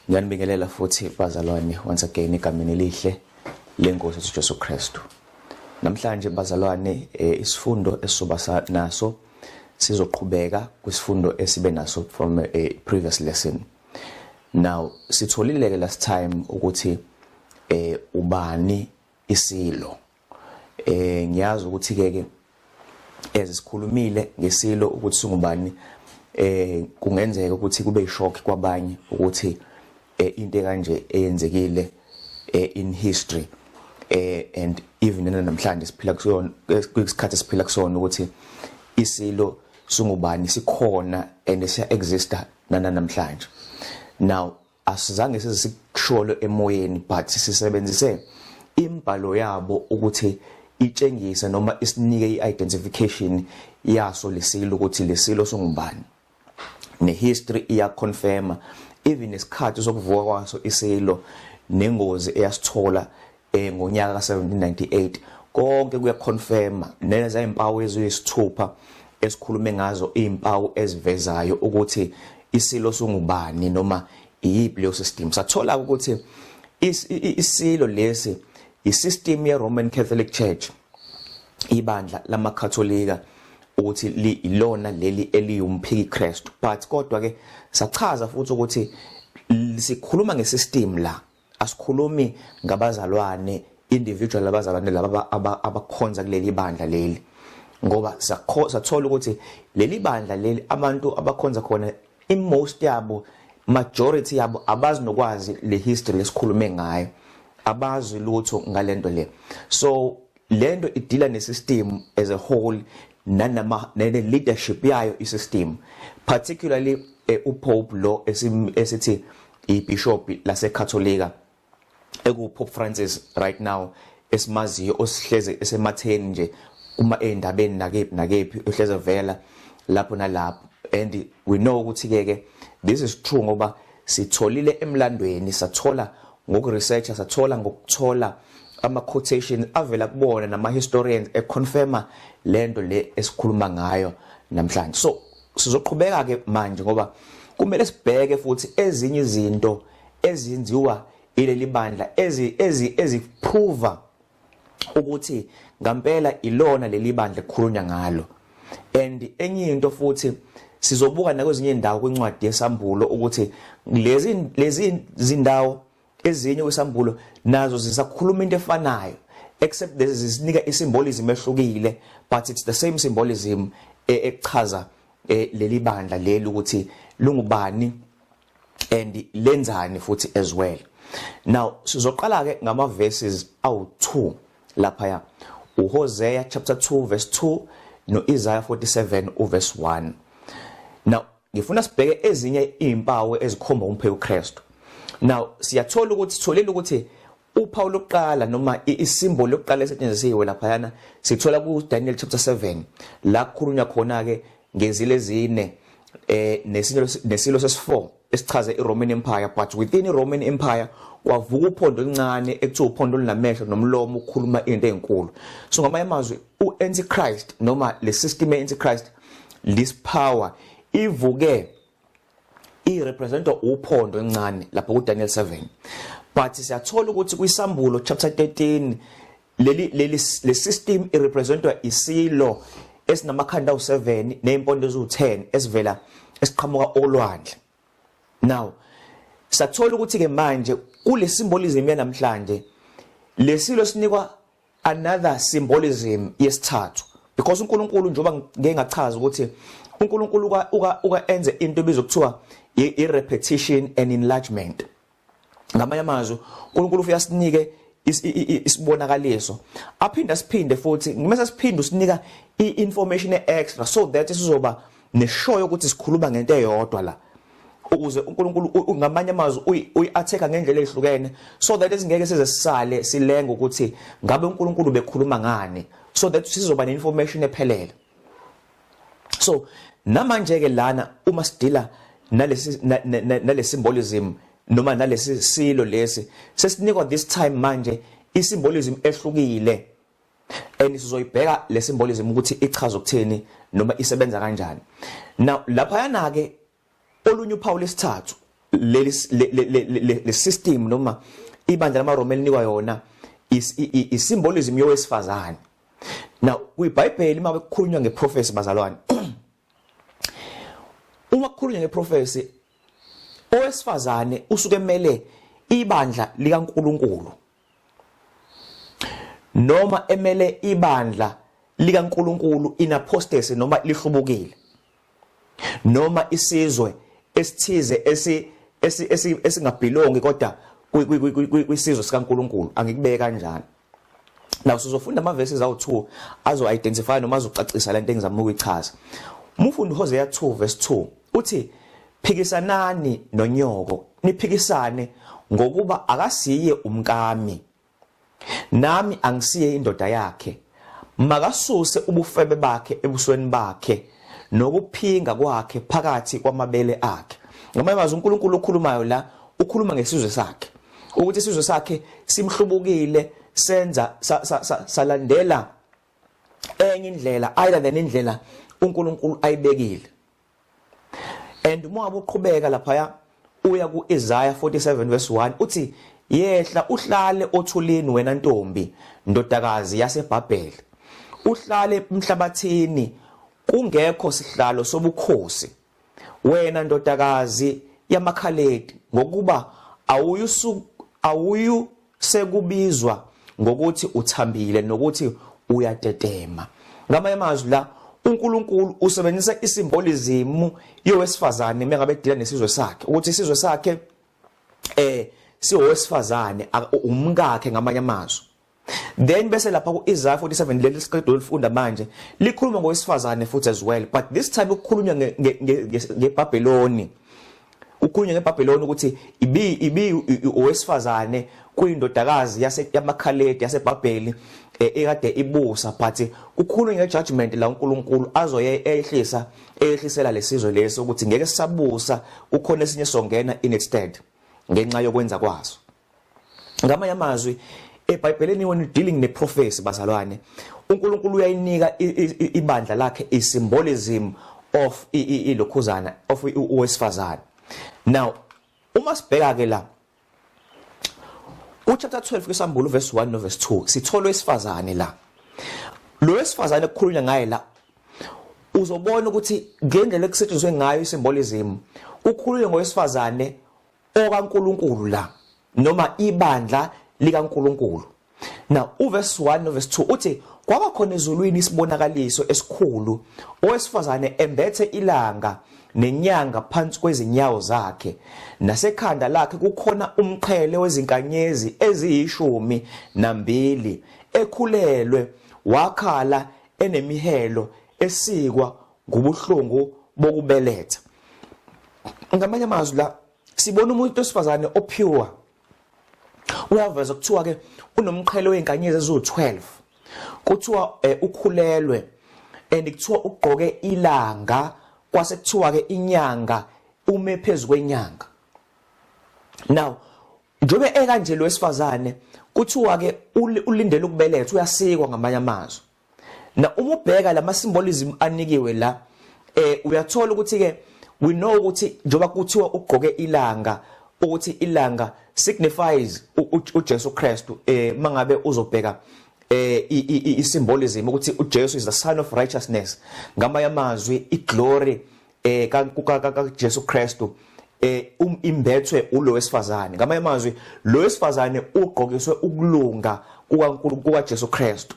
Ngiyanibingelela futhi bazalwane once again egameni elihle lenkosi uJesu Kristu. Namhlanje bazalwane isifundo esizoba naso sizoqhubeka kwisifundo esibe naso from a previous lesson. Now sitholile ke last time ukuthi ubani isilo. Ngiyazi ukuthi ke ke ezisikhulumile ngesilo ukuthi singubani, kungenzeka ukuthi kube ishock kwabanye ukuthi into kanje eyenzekile in history, and even namhlanje siphila kusona, kwisikhathi siphila kusona, ukuthi isilo singubani, sikhona and siya exista namhlanje. Now asizange size sikusholo emoyeni, but sisebenzise imbhalo yabo ukuthi itshengise noma isinike i-identification yaso lesilo, ukuthi lesilo singubani, nehistory iyaconfirma even isikhathi sokuvuka kwaso isilo nengozi eyasithola ngonyaka ka-1798. Konke kuyaconfirma neza impawu eziyisithupha esikhulume ngazo, izimpawu ezivezayo ukuthi isilo sungubani noma iyiphi leyo system. Sathola ukuthi isilo lesi isystem ye Roman Catholic Church, ibandla lamaKatholika, ukuthi ilona leli eliyumphiki Kristu. But kodwa ke sachaza futhi ukuthi sikhuluma ngesystem la, asikhulumi ngabazalwane individual, abazalwane laba abakhonza kuleli bandla leli, ngoba sathola ukuthi leli bandla leli abantu abakhonza khona, in most yabo, majority yabo, abazi nokwazi le history lesikhulume ngayo, abazi lutho ngalento le. So lento idila nesystem as a whole nanama nene leadership yayo isystem, particularly uPope lo esithi ibishop laseKatholika eku Pope Francis right now esimaziyo, osihleze esematheni nje kuma endabeni nakephi nakephi, uhleze vela lapho nalapho. And we know ukuthi ke ke this is true ngoba sitholile emlandweni, sathola ngokuresearcha, sathola ngokuthola ama quotations avela kubona nama historians econfirma lento le esikhuluma ngayo namhlanje. So sizoqhubeka ke manje ngoba kumele sibheke futhi ezinye izinto ezinziwa ileli bandla eziprova ukuthi ngampela ilona leli bandla ekukhulunywa ngalo. And enye into futhi, sizobuka nakwezinye indawo kwincwadi yeSambulo ukuthi lezi zindawo ezinye kweSambulo nazo zisakhuluma into efanayo, except lezi zisinika isymbolism ehlukile, but it's the same symbolism echaza leli bandla leli ukuthi lungubani and lenzani futhi as well. Now sizoqala ke ngama verses awu2 lapha, ya uHosea chapter 2 verse 2 noIsaiah 47 uverse 1. Now ngifuna sibheke ezinye izimpawu ezikhomba umpheki uKristu. Now siyathola ukuthi sitholile ukuthi uphawu lokuqala noma isimboli lokuqala esetshenzisiwe laphayana sithola ku Daniel chapter 7, la kukhulunywa khona ke ngezilo ezine nesilo sesi4 esichaze iRoman Empire. But within iRoman Empire kwavuka uphondo oluncane ekuthiwa uphondo olunamehlo nomlomo ukukhuluma into ezinkulu. So ngamanye amazwi, uAntichrist noma le system yeAntichrist, this power ivuke irepresenta uphondo encane lapho ku Daniel 7. But siyathola ukuthi kwiSambulo chapter 13 leli le system irepresentwa isilo esinamakhanda awu7 nezimpondo eziwu10 esivela esiqhamuka olwandle. Now sathola ukuthi ke manje kule symbolism yanamhlanje lesilo sinikwa another symbolism yesithathu, because uNkulunkulu, njengoba ngeke ngachaza ukuthi uNkulunkulu uka enze into ebizwa kuthiwa i-repetition and enlargement. Ngamanye amazwi, uNkulunkulu ufika sinike isibonakaliso, aphinda siphinde futhi ngimase siphinde usinika i-information extra so that sizoba neshoyo ukuthi sikhuluma ngento eyodwa la, ukuze uNkulunkulu, ngamanye amazwi, uyi-attack ngendlela ezihlukene so that singeke size sisale silenga ukuthi ngabe uNkulunkulu bekhuluma ngani, so that sizoba ne-information ephelele. So namanje ke lana uma sidila nalesi symbolism noma nalesi silo lesi, sesinikwa this time manje isymbolism ehlukile, and sizoyibheka le symbolism ukuthi ichaza ukuthini noma isebenza kanjani. Now lapha yana ke olunye uphawu lesithathu Leli le system noma ibandla lamaRoma elinikwa yona is symbolism yowesifazane. Now, kwiBhayibheli uma kukhulunywa ngeprophecy, bazalwane, uma kukhulunywa ngeprophecy, owesifazane usuke emele ibandla likaNkuluNkulu noma emele ibandla likaNkuluNkulu in apostasy noma lihlubukile noma isizwe esithize esingabelongi kodwa kwisizwe sikaNkuluNkulu. Angikubeke kanjalo. Now, sizofunda ama verses awu2 azo identify noma azocacisa lento engizama ukuyichaza. Uma ufunda uHosea 2 verse 2, uthi, "Phikisanani nonyoko, niphikisane, ngokuba akasiye umkami, nami angisiye indoda yakhe. Makasuse ubufebe bakhe ebusweni bakhe nokuphinga kwakhe phakathi kwamabele akhe." Ngamanye amazwi, uNkulunkulu okhulumayo la ukhuluma ngesizwe sakhe, ukuthi isizwe sakhe simhlubukile, senza salandela enye indlela either than indlela uNkulunkulu ayibekile. And uma ngabe uqhubeka laphaya uya ku-Isaiah 47 verse 1, uthi, "Yehla uhlale othulini, wena ntombi ndodakazi yaseBhabheli, uhlale emhlabathini kungekho sihlalo sobukhosi, wena ndodakazi yamaKhaledi, ngokuba awuyu sekubizwa ngokuthi uthambile nokuthi uyatetema." Ngamanye amazwi la, uNkulunkulu usebenzisa isymbolism yowesifazane mengabe edila nesizwe sakhe, ukuthi isizwe sakhe siwowesifazane, umkakhe ngamanye amazwi. Then bese lapha ku-Isaiah 47, leli siqeda ulifunda manje, likhuluma ngowesifazane futhi as well, but this time ukukhulunywa ngeBhabheloni. Kukhulunywa ngeBhabheloni ukuthi ibi owesifazane kuyindodakazi yase yamaKhaledi yaseBhabheli ekade ibusa, but kukhulunywa ngejudgment la uNkulunkulu azoye ehlisa ehlisela lesizwe leso, ukuthi ngeke sisabusa, kukhona esinye songena in instead ngenxa yokwenza kwaso. Ngamanye amazwi, eBhayibhelini, when you dealing neprophecy, bazalwane, uNkulunkulu uyayinika ibandla lakhe isymbolism of ilokhuzana of owesifazane. Now, uma sibheka ke la ku chapter 12 kwiSambulo, verse 1 no verse 2, sithola wesifazane la. Lo wesifazane kukhulunywa ngaye la, uzobona ukuthi ngendlela ekusetshenziswe ngayo isymbolism, kukhulunywa ngowesifazane okaNkuluNkulu la noma ibandla likaNkuluNkulu. Now, uverse 1 no verse 2 uthi, "Kwaba khona ezulwini isibonakaliso esikhulu, owesifazane embethe ilanga nenyanga phansi kwezinyawo zakhe, nasekhanda lakhe kukhona umqhele wezinkanyezi eziyishumi nambili, ekhulelwe, wakhala enemihelo, esikwa ngubuhlungu bokubeletha." Ngamanye amazwi la sibona umuntu wesifazane opure. Uyaveza kuthiwa ke unomqhele wezinkanyezi eziwu12, kuthiwa ukhulelwe, and kuthiwa ugqoke ilanga, kwase kuthiwa ke inyanga, ume phezulu kwenyanga. Now, njobe ekanje lo wesifazane, kuthiwa ke ulindele ukubeletha, uyasikwa ngamanye amazwi. Na uma ubheka lama symbolism anikiwe la, uyathola ukuthi ke we know ukuthi njoba kuthiwa ugqoke ilanga, ukuthi ilanga signifies uJesu Kristu. Mangabe uzobheka i symbolism ukuthi uJesu is the son of righteousness, ngamanye amazwi iglory ka Jesu Kristu imbethwe ulo wesifazane. Ngamanye amazwi, lo wesifazane ugqokiswe ukulunga kukaNkulunkulu, kukaJesu Kristu.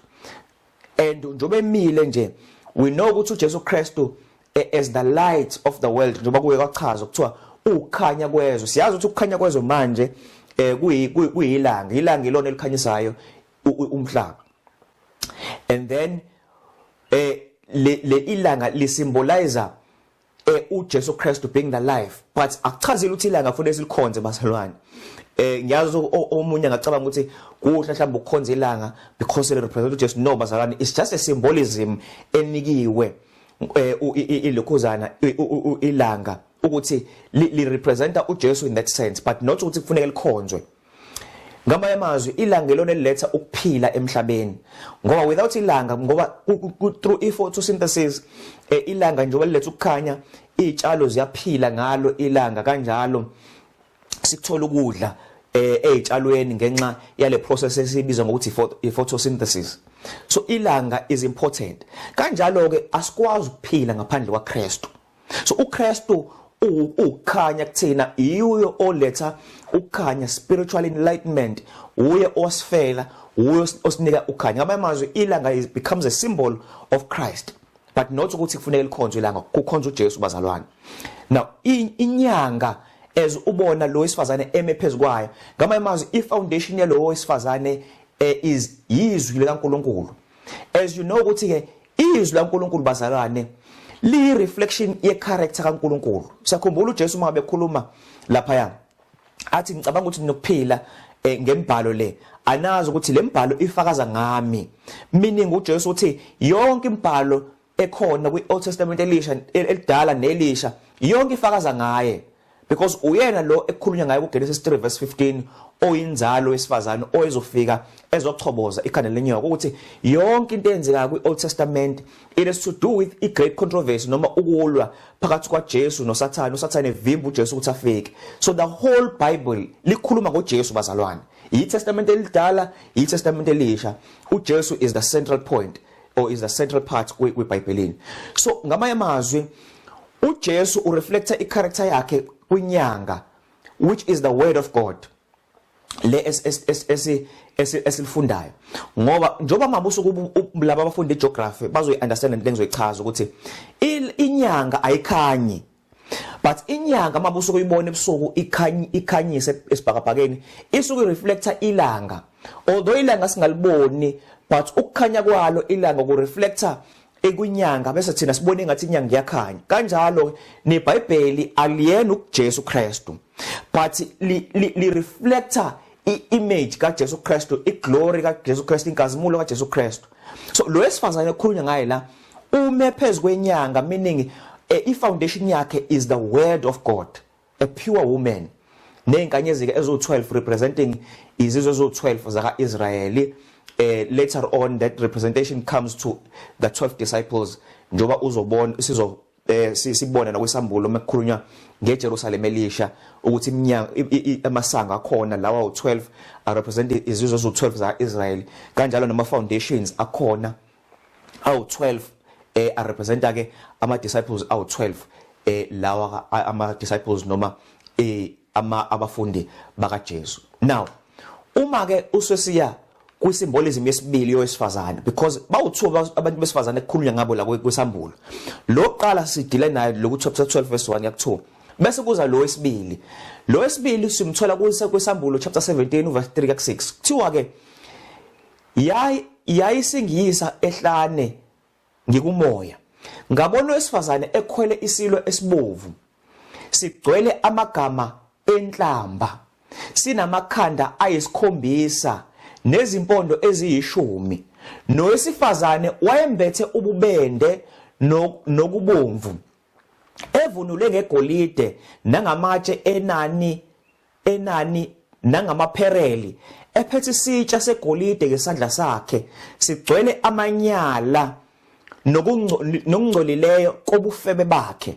And njobe emile nje, we know ukuthi uJesu Kristu as the light of the world, njengoba kuye kwachazwa kuthiwa ukukhanya kwezwe. Siyazi ukuthi ukukhanya kwezwe manje kuyilanga. Ilanga ilona elikhanyisayo umhlaba, and then le ilanga lisymbolize uJesu Kristu being the life, but akuchazile ukuthi ilanga kufanele silikhonze, bazalwane. Ngiyazi omunye angacabanga ukuthi kuhle mhlawumbe ukukhonza ilanga because it represent uJesu. No, bazalwane, it's just a symbolism enikiwe ilokhuzana ilanga ukuthi li representa uJesu in that sense, but not ukuthi kufuneka likhonzwe. Ngamanye amazwi, ilanga elona eliletha ukuphila emhlabeni, ngoba without ilanga, ngoba through i-photosynthesis, ilanga njengoba liletha ukukhanya, izitshalo ziyaphila ngalo ilanga kanjalo. Sikuthola ukudla ezitshalweni ngenxa yale process esibiza ngokuthi i-photosynthesis. So ilanga is important. Kanjalo ke asikwazi ukuphila ngaphandle kwaKristu. So uKristu ukukhanya kuthina, yiyo oletha ukukhanya, spiritual enlightenment, uye osifela, uye osinika ukukhanya. Ngamanye amazwi, ilanga becomes a symbol of Christ, but not ukuthi kufuneka likhonzwe ilanga, kukhonzwa uJesu, bazalwane. Now inyanga, as ubona lo wesifazane eme phezukwayo, ngamanye amazwi i-foundation yalowo wesifazane is yizwi likaNkuluNkulu. As you know ukuthi ke izwi laNkuluNkulu, bazalwane, liyi reflection ye character kaNkuluNkulu. Siyakhumbula uJesu uma bekhuluma lapha, athi, "Ngicabanga ukuthi ninokuphila ngembhalo le, anazi ukuthi lembhalo ifakaza ngami." Meaning uJesu uthi yonke imbhalo ekhona kwi-Old Testament, elisha, elidala nelisha, yonke ifakaza ngaye, because uyena lo ekukhulunywa ngaye kuGenesis 3 verse 15, oyinzalo wesifazane oyezofika ezochoboza ikhanda lenyoka, ukuthi yonke into eyenzeka kwi-Old Testament, it is to do with i great controversy noma ukulwa phakathi kwaJesu noSathane, uSathane evimba uJesu ukuthi afike. So the whole Bible likhuluma ngoJesu, bazalwane, iTestament elidala, iTestament elisha. uJesu is the central point or is the central part kwiBhayibhelini. So ngamanye amazwi uJesu ureflecta icharacter yakhe kwinyanga, which is the word of God le esilifundayo, ngoba njoba mabuso laba abafunda igeography bazoyi understand into engizoyichaza, ukuthi inyanga ayikhanyi, but inyanga mabuso kuyibona ebusuku ikhanyi, ikhanyise esibhakabhakeni, isuke reflecta ilanga. Although ilanga singaliboni, but ukukhanya kwalo ilanga ku reflecta ekwinyanga, bese thina sibone ngathi inyanga iyakhanya. Kanjalo neBhayibheli aliyena uJesu Kristu, but li reflecta i-image kaJesu Kristu, iglory kaJesu Kristu, inkazimulo kaJesu Kristu. So lo wesifazane ekhulunywa ngaye la ume phezulu kwenyanga, meaning i-foundation yakhe is the word of God, a pure woman, nezinkanyezi ke ezo12 representing izizwe ezo12 zaka-Israyeli. Later on that representation comes to the 12 disciples, njoba uzobona sizo sibona nakwisambulo mekukhulunywa ngeJerusalem elisha ukuthi iminyaka amasango akhona lawa u12 are represent izizwe ezo12 zaka-Israyeli. Kanjalo nama foundations akhona awu12 arepresenta ke ama disciples awu12, lawa ama disciples noma ama abafundi bakaJesu. Now uma ke usesiya kwisymbolism yesibili yowesifazane, because bawu2 abantu besifazane ekukhulunywa ngabo la kwisambulo, lo qala sidile naye loku chapter 12 verse 1 yaku 2, bese kuza lo wesibili. Lo wesibili simthola kwisambulo chapter 17 verse 3 ku 6. Kuthiwa ke, Yayisingiyisa ehlane ngikumoya, ngabona owesifazane ekhwele isilo esibovu, sigcwele amagama enhlamba, sinamakhanda ayisikhombisa nezimpondo eziyishumi. Nowesifazane wayembethe ububende nokubomvu, evunule ngegolide nangamatshe enani nangamaphereli, ephethe isitsha segolide ngesandla sakhe, sigcwele amanyala nokungcolileyo kobufebe bakhe.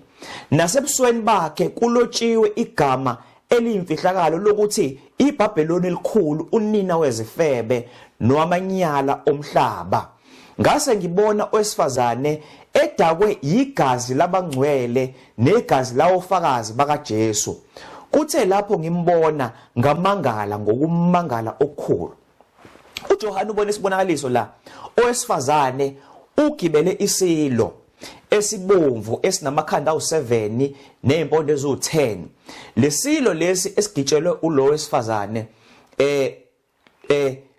Nasebusweni bakhe kulotshiwe igama eliyimfihlakalo lokuthi, iBhabheloni elikhulu, unina wezifebe nowamanyala omhlaba. Ngase ngibona owesifazane edakwe yigazi labangcwele negazi lawofakazi bakaJesu. Kuthe lapho ngimbona, ngamangala ngokumangala okukhulu. UJohane ubona isibonakaliso la, owesifazane ugibele isilo esibomvu esinamakhanda awu7 nezimpondo eziwu10. Lesilo lesi esigitshelwe ulo wesifazane,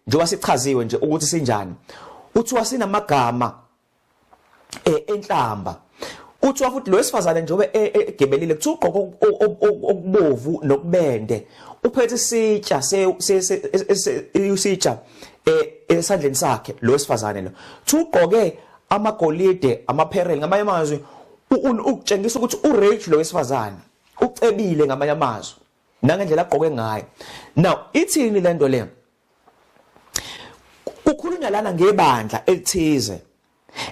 njengoba sichaziwe nje ukuthi sinjani, uthiwa sinamagama enhlamba. Kuthiwa futhi lo wesifazane njengoba egebelile, kuthiwa ugqoka okubovu nokubende, uphethe isitsha, isitsha esandleni sakhe lo wesifazane lo. Kuthiwa ugqoke amagolide, amaphereli. Ngamanye amazwi ukutshengisa ukuthi urich lo wesifazane, ucebile ngamanye amazwi, nangendlela agqoke ngayo. Now ithini lento le? Kukhulunywa lana ngebandla elithize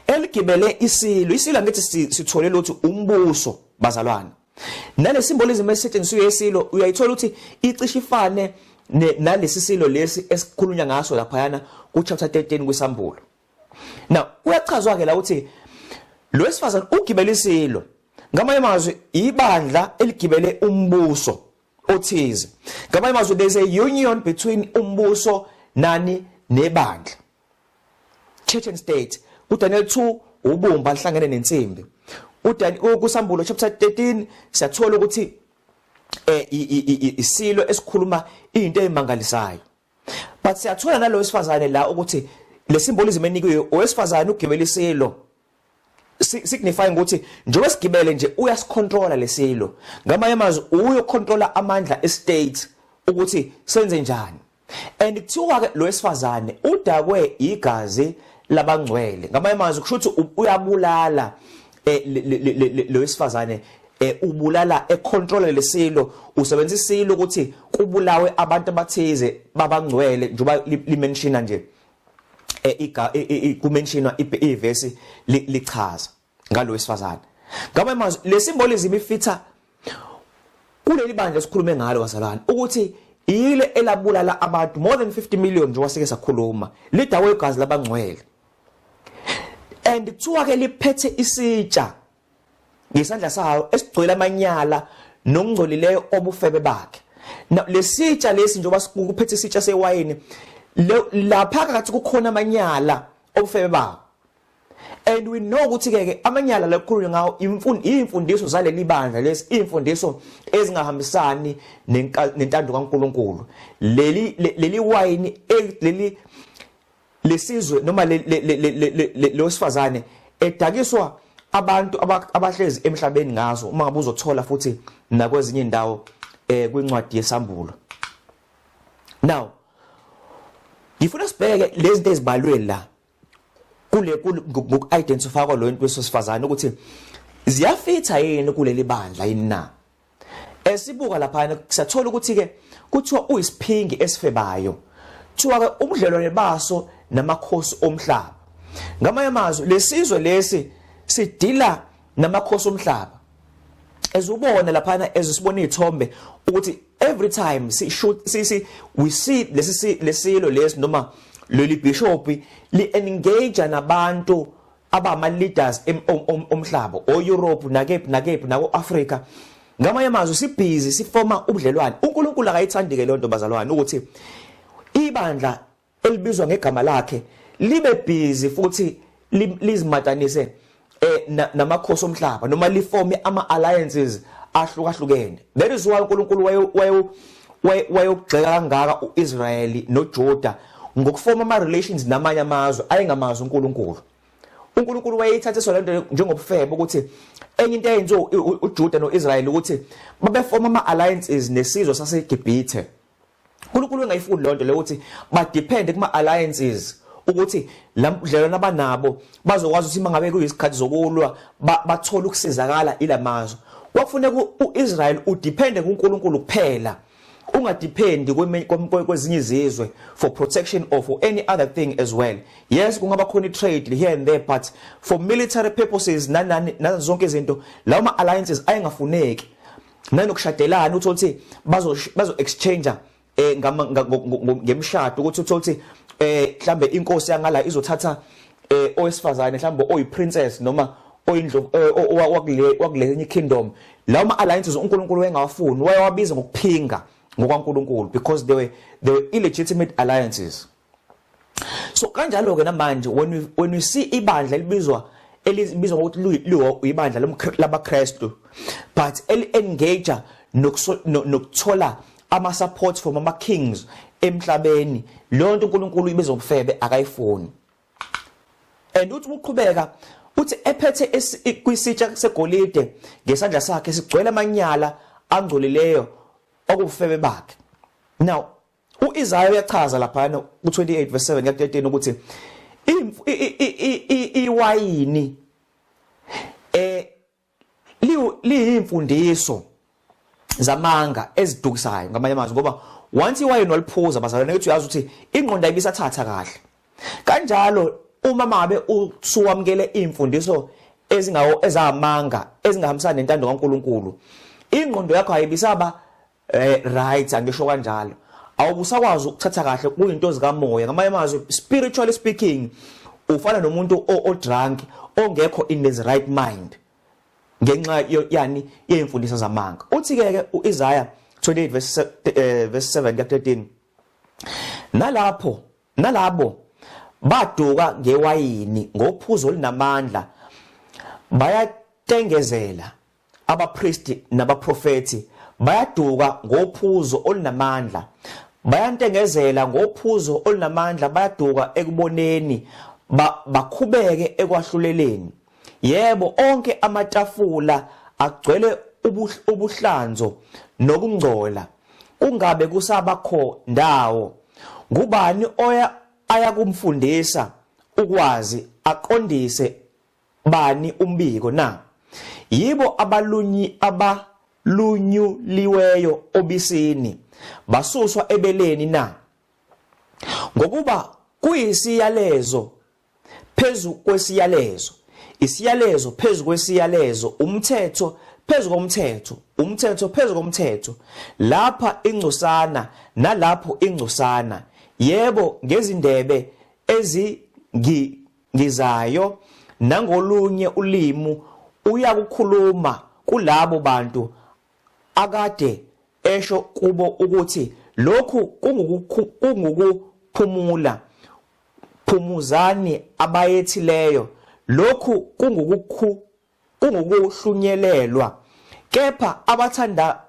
eligibele isilo. Isilo, ngithi sithole ukuthi umbuso, bazalwane. Nale symbolism esetshenzisiwe yesilo uyayithola ukuthi icishe ifane nalesi silo lesi esikhulunywa ngaso laphayana ku chapter 13 kwisambulo. Now kuyachazwa ke la ukuthi lo wesifazane ugibele isilo. Ngamanye amazwi ibandla eligibele umbuso othize. Ngamanye amazwi there's a union between umbuso nani nebandla. Church and state. KuDaniel 2 ubumba lihlangene nensimbi. KuDaniel kusambulo chapter 13 siyathola ukuthi isilo esikhuluma into ezimangalisayo. But siyathola nalo wesifazane la ukuthi le symbolism enikiwe owesifazane ugibele isilo signifying ukuthi njengoba sigibele nje uyasicontrola lesilo. Ngamanye amazwi uyocontrola amandla estate ukuthi senze njani. And kuthiwa ke lo wesifazane udakwe igazi labangcwele. Ngamanye amazwi kusho ukuthi uyabulala lo wesifazane, ubulala econtrola lesilo, usebenzisa isilo ukuthi kubulawe abantu abathize babangcwele, njengoba limentiona nje kumentionwa ivesi lichaza ngalo wesifazane. Ngamanye amazwi le symbolism ifitha kuleli bandla esikhulume ngalo bazalwane ukuthi yile elabulala abantu more than 50 million, njengoba sike sakhuluma, lidawe igazi labangcwele. And kuthiwa ke liphethe isitsha ngesandla sayo esigcwele amanyala nokungcolileyo obufebe bakhe. Now lesitsha lesi, njengoba kuphethe isitsha sewayini lapha phakathi kukhona amanyala obufebe bawo. And we know ukuthi ke ke amanyala lekhulunywa ngawo imfundiso zaleli bandla lesi, imfundiso ezingahambisani nentando kaNkuluNkulu. Leli wayini leli lesizwe noma lo wesifazane edakiswa abantu abahlezi emhlabeni ngazo, uma ngabe uzothola futhi nakwezinye indawo kwincwadi yesambulo. Now ngifuna sibheke lezi zinto ezibalwe la kule ngoku-identify kwalo nto wesifazane ukuthi ziyafitha yini kuleli bandla yini na. Esibuka lapha siyathola ukuthi ke kuthiwa uyisiphingi esifebayo, kuthiwa ke ubudlelwane baso namakhosi omhlaba. Ngamanye amazwi lesizwe lesi sidila namakhosi omhlaba. Ezubona laphana ezisibona izithombe ukuthi every time si shoot si we see lesi lesilo lesi noma leli bishop li engage nabantu abama leaders omhlaba o Europe nakephi nakephi nako Africa. Ngamanye amazwi sibhizi sifoma ubudlelwane. uNkulunkulu akayithandi ke lonto bazalwane, ukuthi ibandla elibizwa ngegama lakhe libe busy futhi lizimatanise namakhosi omhlaba noma lifome ama alliances ahlukahlukene. That is why uNkulunkulu wayogxeka kangaka uIsraeli noJuda ngokufoma ama relations namanye amazwe ayengamazi uNkulunkulu. uNkulunkulu wayeyithathiswa lento njengobufebe, ukuthi enye into eyenziwa uJuda noIsrael ukuthi babefoma ama alliances nesizwe saseGibhithe. uNkulunkulu engayifuni lonto le ukuthi badepende kuma alliances, ukuthi lamdlelwana abanabo bazokwazi ukuthi mangabe kuyisikhathi zokulwa bathole ukusizakala ilamazwe. Kwakufuneka uIsrael udepende kuNkulunkulu kuphela, ungadependi kwezinye izizwe for protection or for any other thing as well. Yes, kungaba khona i-trade here and there, but for military purposes nanani nazo zonke izinto, lawo ma alliances ayengafuneki, nanokushadelana uthola ukuthi bazo exchange ngemishado, ukuthi uthola ukuthi mhlambe inkosi yangala izothatha owesifazane mhlambe oyi princess noma oyindlovu wakule kingdom. Lawo ma alliances uNkulunkulu wayengawafuni, wayewabiza ngokuphinga ngokaNkulunkulu because they were illegitimate alliances. So kanjalo ke namanje when we see ibandla elibizwa ngokuthi liwo ibandla labaKristu but eli engage nokuthola ama support from ama kings emhlabeni, leyo nto uNkulunkulu ibiza ngobufebe, akayifuni. And uthi uqhubeka uthi ephethe kwisitsha segolide ngesandla sakhe sigcwele amanyala angcolileyo okubufebe bakhe. Now uIsaiah uyachaza lapha ku28 verse 7 kuya 13 ukuthi iwayini liyimfundiso zamanga ezidukisayo, ngamanye amazwi, ngoba once iwayini waliphuza bazalwane, uthi uyazi ukuthi ingqondo ayibisathatha kahle. Kanjalo uma mabe usuwamukele imfundiso ezingawo ezamanga ezingahambisani nentando kaNkuluNkulu, Ingqondo yakho ayibisaba right, angisho kanjalo. Awubusakwazi ukuthatha kahle kuyinto zikamoya. Ngamanye amazwi, spiritually speaking, ufana nomuntu o drunk, ongekho in his right mind, ngenxa yani yemfundiso zamanga. Uthi ke ke uIsaiah 28 verse 7 kuya 13, nalapho nalabo baduka ngewayini, ngophuzo olunamandla bayatengezela. Abapristi nabaprofethi bayaduka ngophuzo olunamandla, bayantengezela ngophuzo olunamandla, bayaduka ekuboneni, bakhubeke ekwahluleleni. Yebo, onke amatafula agcwele ubuhlanzo nokungcola, kungabe kusabakho ndawo. Ngubani oya ayakumfundisa ukwazi, aqondise bani umbiko na? Yibo abalunyi abalunyuliweyo obisini, basuswa ebeleni na? Ngokuba kuyisiyalezo phezu kwesiyalezo, isiyalezo phezu kwesiyalezo, umthetho phezu komthetho, umthetho phezu komthetho, lapha ingcosana nalapho ingcosana, yebo, ngezindebe ezingizayo nangolunye ulimi uyakukhuluma kulabo bantu akade esho kubo ukuthi lokhu kungukuphumula, phumuzani abayethileyo, lokhu kungukuhlunyelelwa, kepha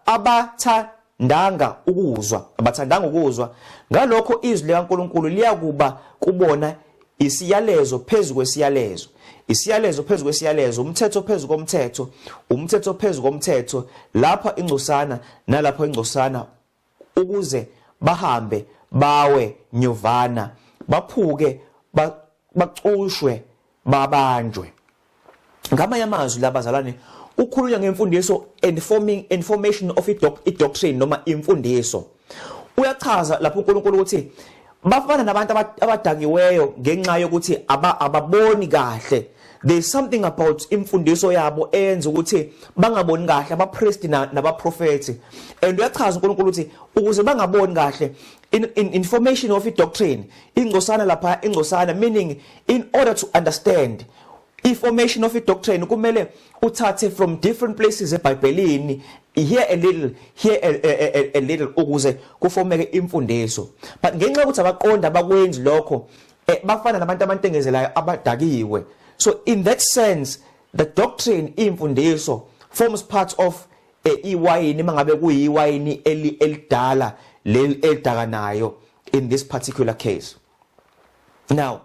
abathandanga ukuzwa, abathandanga ukuzwa. Ngalokho izwi likaNkulunkulu liyakuba kubona isiyalezo phezu kwesiyalezo, isiyalezo phezu kwesiyalezo, umthetho phezu komthetho, umthetho phezu komthetho, lapha ingcosana nalapho ingcosana, ukuze bahambe bawe nyovana, baphuke, bacushwe, babanjwe. Ngamanye amazwi, labazalwane, kukhulunywa ngemfundiso and forming information of i doctrine noma imfundiso. Uyachaza lapho uNkulunkulu ukuthi bafana nabantu abadakiweyo ngenxa yokuthi ababoni kahle. There is something about imfundiso yabo eyenza ukuthi bangaboni kahle, abapristi nabaprofeti. And uyachaza uNkulunkulu ukuthi ukuze bangaboni kahle, in information of doctrine, ingcosana lapha, ingcosana, meaning in order to understand information of doctrine, kumele uthathe from different places eBhayibhelini, here a little, here a little, ukuze kufomeke imfundiso. But ngenxa yokuthi abaqonda, abakwenzi lokho, bafana nabantu abantengezelayo abadakiwe. So in that sense, the doctrine, imfundiso, forms part of iwayini, mangabe kuyiwayini elidala leli elidakanayo in this particular case. Now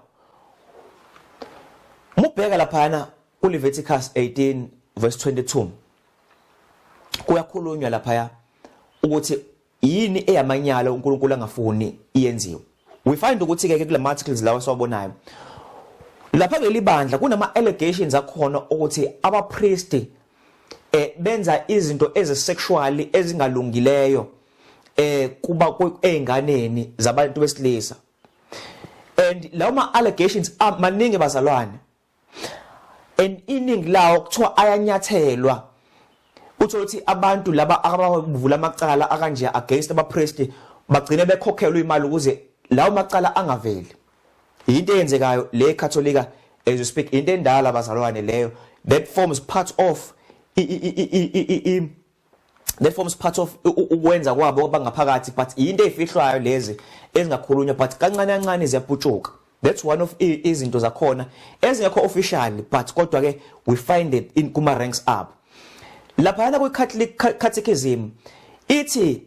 mubheka laphana kuLeviticus 18 verse 22, kuyakhulunywa laphaya ukuthi yini eyamanyala uNkulunkulu angafuni iyenziwe. We find ukuthi ke kule articles lawa siwabonayo lapha kuleli bandla, kunama allegations akhona ukuthi abapriest benza izinto ezisexually ezingalungileyo kuba einganeni zabantu besilisa. And lawo ma allegations maningi, bazalwane, and iningi lawo kuthiwa ayanyathelwa. Uthola ukuthi abantu laba abavula amacala akanje against abapriest bagcine bekhokhelwa imali ukuze lawo macala angaveli. Into eyenzekayo le Katolika as you speak, into endala, bazalwane, leyo that forms part of ukwenza kwabo bangaphakathi, but into ezifihlwayo lezi ezingakhulunywa, but kancane kancane ziyaputshuka. That's one of izinto zakhona ezingekho officially, but kodwa ke we find it in kuma ranks up laphana kwi Catholic Catechism. Ithi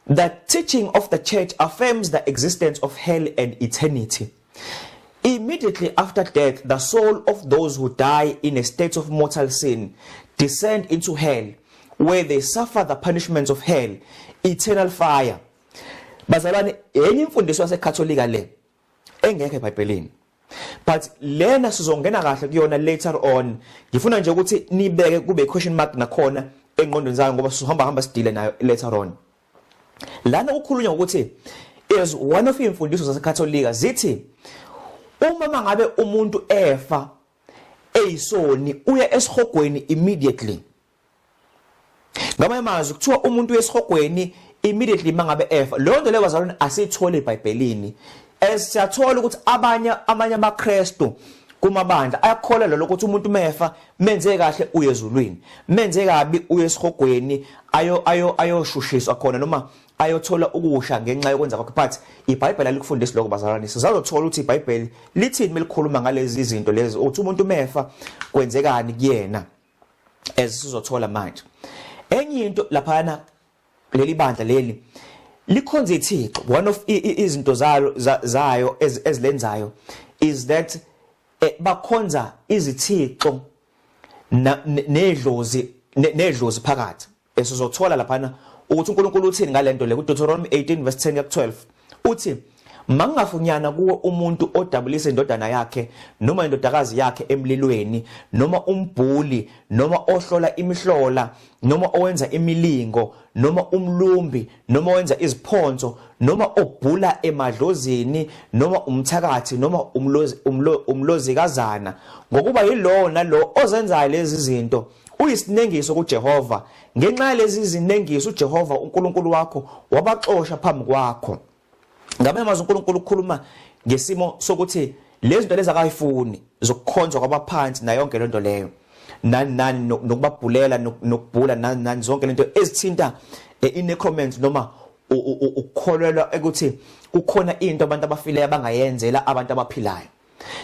the teaching of the church affirms the existence of hell and eternity. Immediately after death, the soul of those who die in a state of mortal sin descend into hell, where they suffer the punishments of hell, eternal fire. Bazalwane, enye imfundiso yaseKatholika le engekho eBhayibhelini, but lena sizongena kahle kuyona later on. Ngifuna nje ukuthi nibeke kube question mark nakhona engqondweni zayo, ngoba sizohamba hamba sidile nayo later on. Lana kukhulunywa ukuthi is one of imfundiso zaseKatholika, zithi uma mangabe umuntu efa eyisoni, uya esihogweni immediately. Ngamanye amazwi kuthiwa umuntu uyesihogweni immediately mangabe efa. Leyo nto leyo bazalwane asiyitholi eBhayibhelini. Siyathola ukuthi abanye amanye amaKristu kumabandla ayakholelwa lokho ukuthi umuntu mefa menze kahle uye ezulwini, menze kabi uye esihogweni ayo ayo ayoshushiswa khona noma ayothola ukusha ngenxa yokwenza kwakhe. But iBhayibheli alikufundisi lokho bazalwane. Sizazothola ukuthi iBhayibheli lithini melikhuluma ngalezi izinto lezi, ukuthi umuntu mefa kwenzekani kuyena, as sizothola manje. Enye into laphana, leli bandla leli likhonza ithixo. One of izinto zalo zayo ezilenzayo is that bakhonza izithixo nedlozi phakathi. Esizothola laphana ukuthi uNkulunkulu uthini ngalento le kuDeuteronomy 18 verse 10 ku 12, uthi mangingafunyana kuwe umuntu odabulisa indodana yakhe noma indodakazi yakhe emlilweni, noma umbhuli, noma ohlola imihlola, noma owenza imilingo, noma umlumbi, noma owenza iziphonso, noma obhula emadlozini, noma umthakathi, noma umlozi umlozikazana, ngokuba yilowo nalowo ozenzayo lezi zinto uyisinengiso kuJehova. Ngenxa yalezi zinengiso uJehova uNkulunkulu wakho wabaxosha phambi kwakho. Ngamanye amazwi uNkulunkulu ukhuluma ngesimo sokuthi lezi zinto lezi akayifuni, zokukhonzwa kwabaphansi nayo yonke lento leyo, nani nani, nokubabhulela, nokubhula, nani nani, zonke lento ezithinta i-necromancy noma ukukholelwa ukuthi kukhona into abantu abafileyo abangayenzela abantu abaphilayo.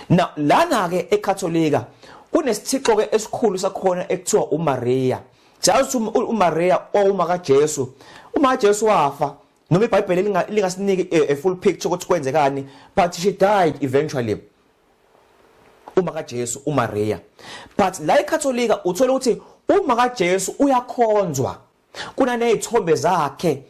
Now lana ke eKatholika kunesithixo ke esikhulu sakhona ekuthiwa uMaria. Siyazi ukuthi uMaria owuma kaJesu. Uma kaJesu wafa, noma iBhayibheli lingasiniki a full picture ukuthi kwenzekani, but she died eventually, uma kaJesu uMaria. But la eKatholika uthola ukuthi uma kaJesu uyakhonzwa, kunanezithombe zakhe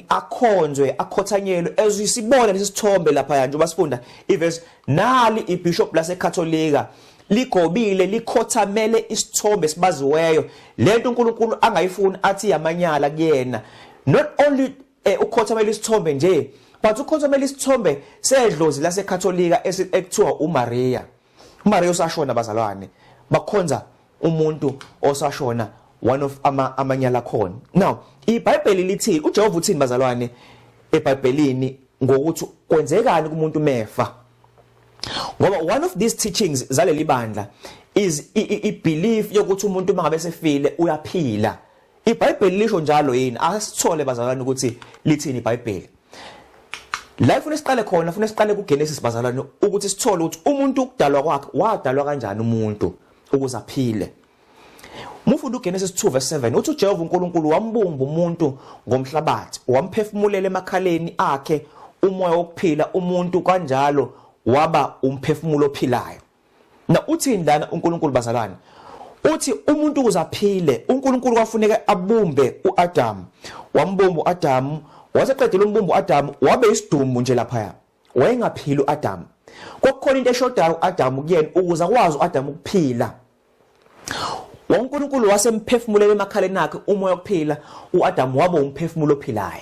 akhonzwe, akhothanyelwe, ezisibona lesi sithombe lapha njengoba sifunda iverse. Nali ibishop laseKatholika ligobile, likhothamele isithombe sibaziweyo, lento uNkulunkulu angayifuni, athi yamanyala kuyena. Not only ukhothamela isithombe nje, but ukhothamela isithombe sedlozi laseKatholika ekuthiwa uMaria. uMaria usashona bazalwane, bakhonza umuntu osashona, one of amanyala khona. Now iBhayibheli lithi, uJehova uthini bazalwane eBhayibhelini ngokuthi kwenzekani kumuntu mefa? Ngoba one of these teachings zaleli bandla is i belief yokuthi umuntu mangabe sefile uyaphila. IBhayibheli lisho njalo yini? Asithole bazalwane ukuthi lithini iBhayibheli. La ifuna siqale khona, funa siqale kuGenesis bazalwane, ukuthi sithole ukuthi umuntu ukudalwa kwakhe, wadalwa kanjani umuntu ukuze aphile. Mufunda uGenesis 2 verse 7, uthi uJehova uNkulunkulu wambumba umuntu ngomhlabathi, wamphefumulela emakhaleni akhe umoya wokuphila, umuntu kanjalo waba umphefumulo ophilayo. Na uthini lana uNkulunkulu bazalwane? Uthi umuntu ukuze aphile, uNkulunkulu kwafuneka abumbe uAdam. Wambumba uAdam, waseqedela umbumba uAdam, wabe isidumbu nje laphaya. Wayengaphili uAdam. Kwakukhona into eshodayo uAdam kuyena ukuze akwazi uAdam ukuphila. UNkulunkulu wasemphefumulela emakhaleni akhe umoya wokuphila, uAdam waba umphefumulo ophilayo.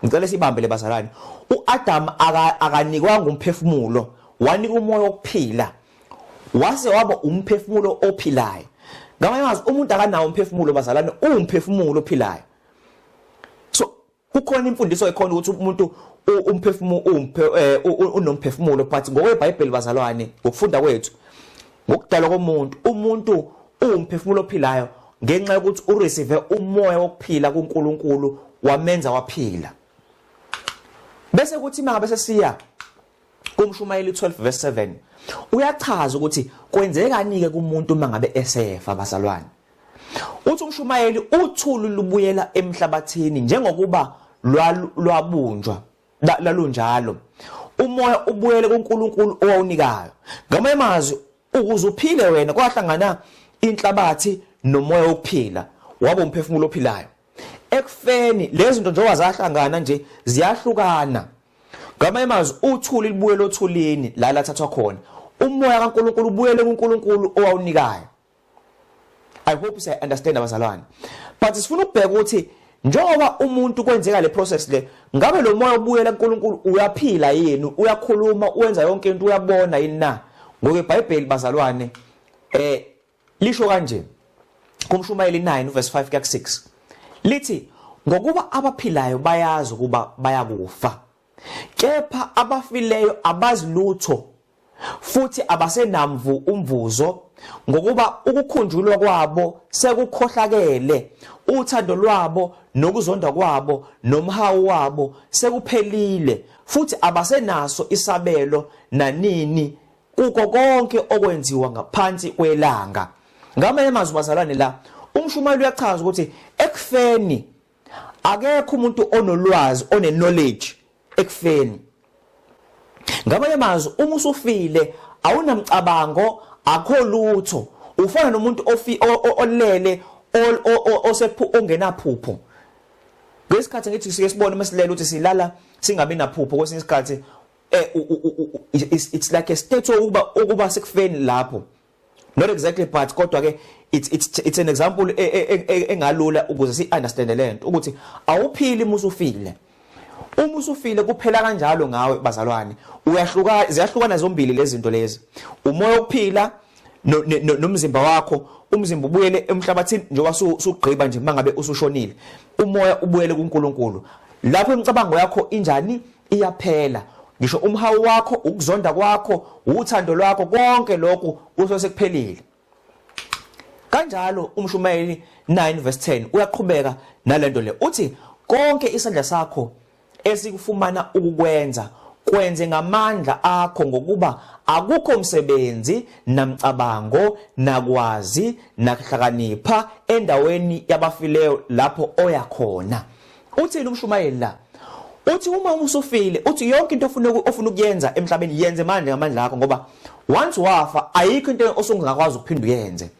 Ngicela sibambe le bazalwane. uAdam akanikwanga umphefumulo, wanika umoya wokuphila. Wase waba umphefumulo ophilayo. Ngamanye amazwi umuntu akanawo umphefumulo bazalwane, uwumphefumulo ophilayo. So kukhona imfundiso ekhona ukuthi umuntu umphefumulo unomphefumulo, but ngokweBhayibheli bazalwane, ngokufunda kwethu ngokudalwa komuntu, umuntu uwumphefumulo ophilayo ngenxa yokuthi ureceive umoya wokuphila kuNkulunkulu, wamenza waphila. Bese kuthi mangabe sesiya kuMshumayeli 12 verse 7, uyachaza ukuthi kwenzekani ke kumuntu mangabe esefa bazalwane. Uthi umshumayeli uthuli lubuyela emhlabathini njengokuba lwabunjwa lalunjalo, umoya ubuyele kuNkulunkulu owawunikayo. Ngamanye amazwi ukuze uphile wena kwahlangana inhlabathi nomoya wokuphila, waba umphefumulo ophilayo. Ekufeni lezi zinto njengoba zahlangana nje ziyahlukana. Ngamanye amazwi uthuli libuyele othulini la lathathwa khona, umoya kaNkulunkulu ubuyele kuNkulunkulu owawunikayo. I hope say understand abazalwane. But sifuna ukubheka ukuthi njengoba umuntu kwenzeka le process le, ngabe lo moya ubuyela kuNkulunkulu uyaphila yini, uyakhuluma, uwenza yonke into, uyabona yini na? Ngoba iBhayibheli bazalwane lisho kanje. Kumshumayeli 9 verse 5 kuya ku6 lithi, ngokuba abaphilayo bayazi ukuba bayakufa, kepha abafileyo abazi lutho, futhi abasenamvu umvuzo, ngokuba ukukhunjulwa kwabo sekukhohlakele, uthando lwabo nokuzonda kwabo nomhawu wabo sekuphelile, futhi abasenaso isabelo nanini kuko konke okwenziwa ngaphansi kwelanga. Ngamanye amazwi bazalwane, la umshumayeli uyachaza ukuthi ekufeni akekho umuntu onolwazi, one-knowledge ekufeni. Ngamanye amazwi, uma usufile awunamcabango, akho lutho, ufana nomuntu ofi olele osephu ongenaphupho. Ngesikhathi ngithi sike sibone uma silele ukuthi silala singabi naphupho, kwesinye isikhathi it's like a state ukuba sekufeni lapho, not exactly, but kodwa ke it's an example engalula ukuze si understand lento ukuthi awuphili uma usufile. Uma usufile kuphela kanjalo ngawe bazalwane, uyahluka, ziyahlukana zombili lezi zinto lezi, umoya wokuphila nomzimba wakho. Umzimba ubuyele emhlabathini njengoba sugqiba nje mangabe usushonile, umoya ubuyele kuNkulunkulu. Lapho imicabango yakho injani? Iyaphela. Ngisho umhawu wakho, ukuzonda kwakho, uthando lwakho, konke lokhu kusuke sekuphelile. Kanjalo umshumayeli 9 verse 10 uyaqhubeka nalento le, uthi konke isandla sakho esikufumana ukukwenza, kwenze ngamandla akho, ngokuba akukho msebenzi namcabango nakwazi nakuhlakanipha endaweni yabafileyo lapho oya khona. Uthini umshumayeli la? Uthi uma usufile, uthi yonke into ofuna ukuyenza emhlabeni, yenze manje ngamandla akho, ngoba once wafa ayikho into osungakwazi ukuphinda uyenze,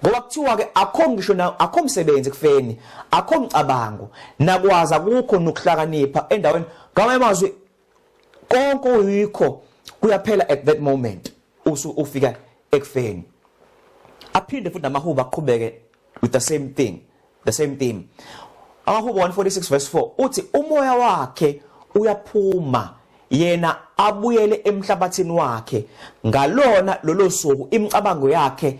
ngoba kuthiwa ke akho ngisho na akho msebenzi kufeni, akho mcabango nakwazi, akukho nokuhlakanipha endaweni. Ngamanye amazwi, konke oyikho kuyaphela at that moment usu ufika ekufeni. Aphinde futhi namahubo aqhubeke with the same thing, the same theme. Amahubo 146 verse 4 uthi umoya wakhe uyaphuma, yena abuyele emhlabathini wakhe, ngalona lolo suku imicabango yakhe,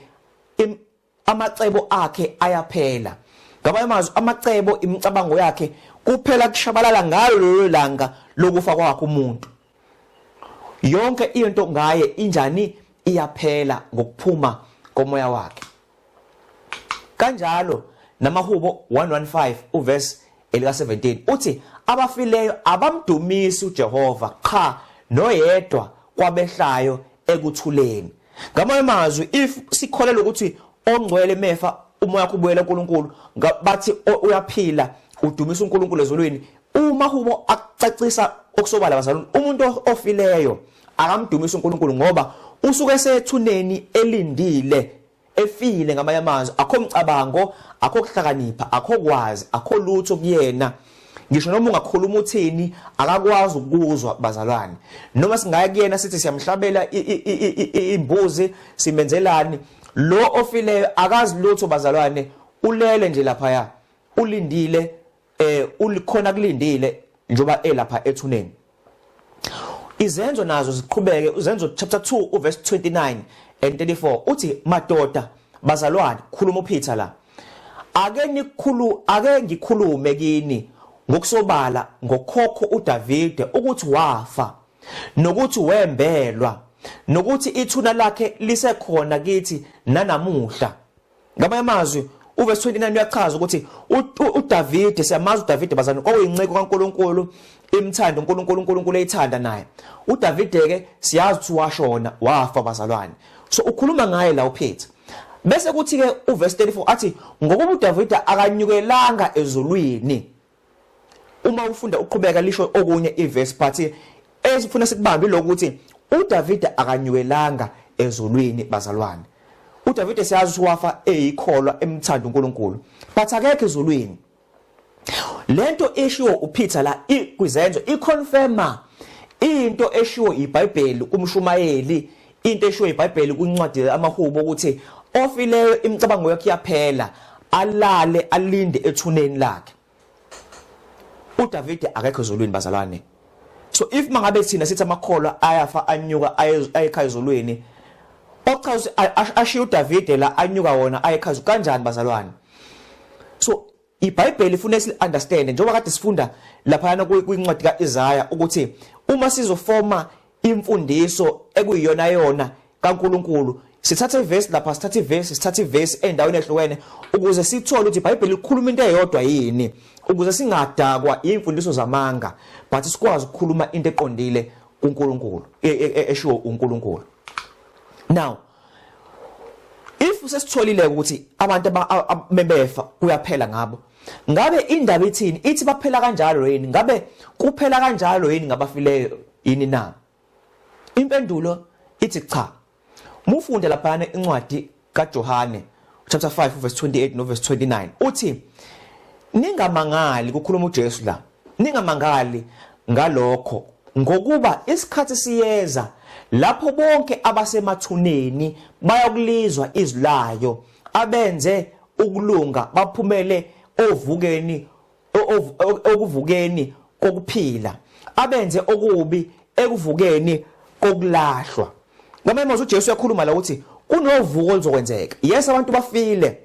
amacebo akhe ayaphela. Ngamanye amazwi, amacebo, imicabango yakhe kuphela, kushabalala ngalo lolo langa lokufa kwakhe umuntu. Yonke into ngaye injani? Iyaphela ngokuphuma komoya wakhe. Kanjalo namahubo 115 uverse elika 17 uthi abafileyo abamdumisi uJehova, qha noyedwa kwabehlayo ekuthuleni. Ngamanye amazwi, if sikholelwa ukuthi ongcwele mefa umoya wakho ubuyela kuNkulunkulu, bathi uyaphila, udumisa uNkulunkulu ezulwini. Uma hubo akucacisa okusobala bazalwane, umuntu ofileyo akamdumisa uNkulunkulu ngoba usuke esethuneni elindile, efile. Ngamanye amazwi, akho mcabango, akho kuhlakanipha, akho kwazi, akho lutho kuyena. Ngisho noma ungakhuluma uthini, akakwazi ukuzwa bazalwane. Noma singaya kuyena sithi siyamhlabela imbuzi, simenzelani, lo ofileyo akazi lutho bazalwane, ulele nje laphaya, ulindile, ulikhona kulindile njoba elapha ethuneni. Izenzo nazo ziqhubeke. Uzenzo chapter 2 uverse 29 and 34 uthi, madoda bazalwane, khuluma uPeter la, ake nikhulu ake ngikhulume kini ngokusobala ngokhokho uDavide, ukuthi wafa nokuthi wembelwa, nokuthi ithuna lakhe lisekhona kithi nanamuhla. Ngamanye amazwi, uverse 29 uyachaza ukuthi uDavide, siyamazi uDavide bazalwane, kwakuyinceku kaNkuluNkulu, imthanda uNkulunkulu, uNkulunkulu eyithanda naye. uDavide ke siyazi ukuthi washona, wafa bazalwane. So ukhuluma ngaye la uPeter. Bese kuthi ke uverse 34 athi ngokuba uDavide akanyukelanga ezulwini. Uma ufunda uqhubeka lisho okunye iverse, but esifuna sikubambe lokhu ukuthi uDavide akanyukelanga ezulwini bazalwane. uDavide siyazi ukuthi wafa eyikholwa, emthanda uNkulunkulu, but akekho ezulwini. Lento eshiwo uPeter la kwizenzo iconfirma into eshiwo iBhayibheli kumshumayeli, into eshiwo iBhayibheli kwincwadi amahubo, ukuthi ofileyo imicabango yakhe iyaphela, alale alinde ethuneni lakhe. uDavide akekho ezulwini bazalwane. So if mangabe thina sithi amakholwa ayafa anyuka ayekhaya ezulwini, Okuchaza ashiya uDavide la anyuka wona ayekhaza kanjani bazalwane? So iBhayibheli ifuna si understand njengoba kade sifunda laphana kwincwadi kaIsaya ukuthi uma sizofoma imfundiso ekuyiyona yona kaNkuluNkulu, sithatha ivesi lapha, sithatha ivesi, sithatha ivesi endaweni ehlukene ukuze sithole ukuthi iBhayibheli likhuluma into eyodwa yini, ukuze singadakwa imfundiso zamanga, but sikwazi ukukhuluma into eqondile kuNkulunkulu, eshiwo uNkulunkulu. Now if sesitholile ukuthi abantu abebefa kuyaphela ngabo, ngabe indaba ithini? Ithi baphela kanjalo yini? Ngabe kuphela kanjalo yini ngabafileyo yini na? Impendulo ithi cha. Mufunde laphana incwadi kaJohane chapter 5 verse 28 no verse 29, uthi ningamangali, kukhuluma uJesu la, ningamangali ngalokho, ngokuba isikhathi siyeza lapho bonke abasemathuneni bayokulizwa izwi layo, abenze ukulunga baphumele ovukeni okuvukeni kokuphila, abenze okubi ekuvukeni kokulahlwa. Ngamanye amazwi uJesu uyakhuluma la ukuthi kunovuko oluzokwenzeka. Yes, abantu bafile,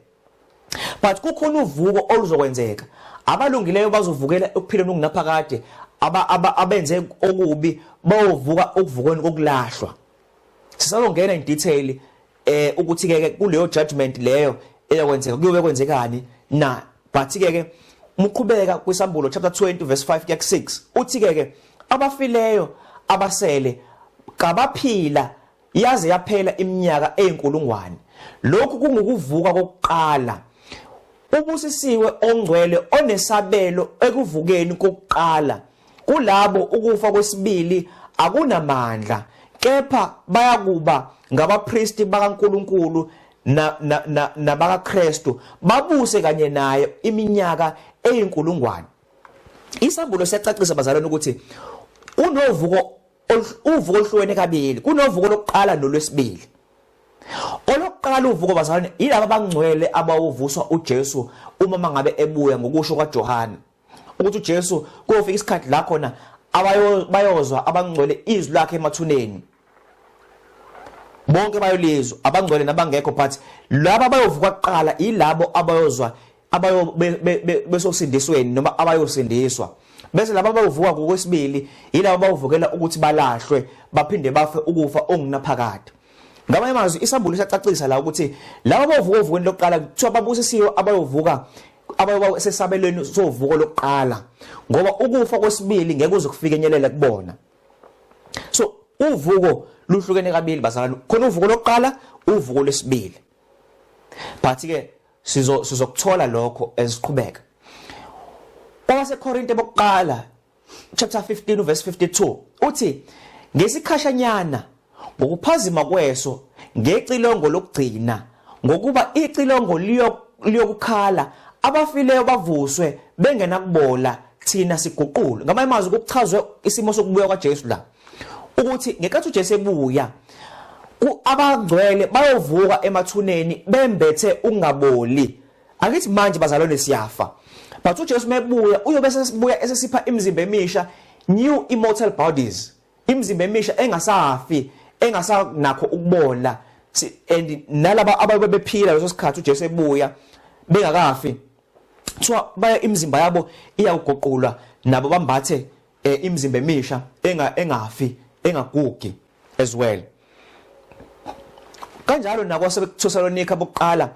but kukhona uvuko oluzokwenzeka. Abalungileyo bazovukela ekuphileni okungaphakade, abenze okubi bayovuka okuvukweni kokulahlwa. Sisazongena in detail ukuthi ke kuleyo judgment leyo eyokwenzeka kuyobe kwenzekani na, but ke ke umuqhubeka kwisambulo chapter 20 verse 5 kuya 6, uthi ke ke abafileyo abasele kabaphila yaze yaphela iminyaka eyinkulungwane. Lokhu kungukuvuka kokuqala. Ubusisiwe ongcwele onesabelo ekuvukeni kokuqala. Kulabo ukufa kwesibili akunamandla, kepha bayakuba ngabapristi bakaNkuluNkulu nabakaKristu, babuse kanye naye iminyaka eyinkulungwane. Isambulo siyacacisa bazalwane ukuthi kunovuko, uvuko oluhlukene kabili, kunovuko lokuqala nolwesibili. Olokuqala uvuko bazalwane yilaba abangcwele abawuvuswa uJesu uma mangabe ebuya, ngokusho kwaJohane ukuthi uJesu kuyofika isikhathi la khona bayozwa abangcwele izwi lakhe emathuneni, bonke bayolizwa, abangcwele nabangekho, but laba abayovuka kuqala yilabo abayozwa abayo besosindisweni noma abayosindiswa, bese laba abayovuka ngokwesibili yilabo abayovukela ukuthi balahlwe baphinde bafe ukufa ongunaphakade. Ngamanye amazwi isambulo siyacacisa la ukuthi laba abayovuka ovukweni lokuqala kuthiwa babusisiwe abayovuka, abayoba sesabelweni sovuko lokuqala, ngoba ukufa kwesibili ngeke kuze kufike enyelela kubona. So uvuko luhlukene kabili bazalwane, khona uvuko lokuqala, uvuko lwesibili, but ke sizokuthola lokho esiqhubeka. KwabaseKorinte bokuqala chapter 15 verse 52 uthi ngesikhashanyana, ngokuphazima kweso, ngecilongo lokugcina, ngokuba icilongo liyokukhala, abafileyo bavuswe bengenakubola, thina siguqulwe. Ngamanye amazwi kuchazwe isimo sokubuya kwaJesu la, ukuthi ngenkathi uJesu ebuya abangcwele bayovuka emathuneni bembethe ukungaboli. Akithi manje bazalwane siyafa, but uJesu mebuya uyobe sesibuya esesipha imizimba emisha, new immortal bodies, imizimba emisha engasafi, engasanakho ukubola. And nalaba ababe bephila leso sikhathi uJesu ebuya bengakafi, kuthiwa baya imizimba yabo iyawuguqulwa nabo bambathe imizimba emisha engafi, engagugi as well. Kanjalo nakwaseThesalonika bokuqala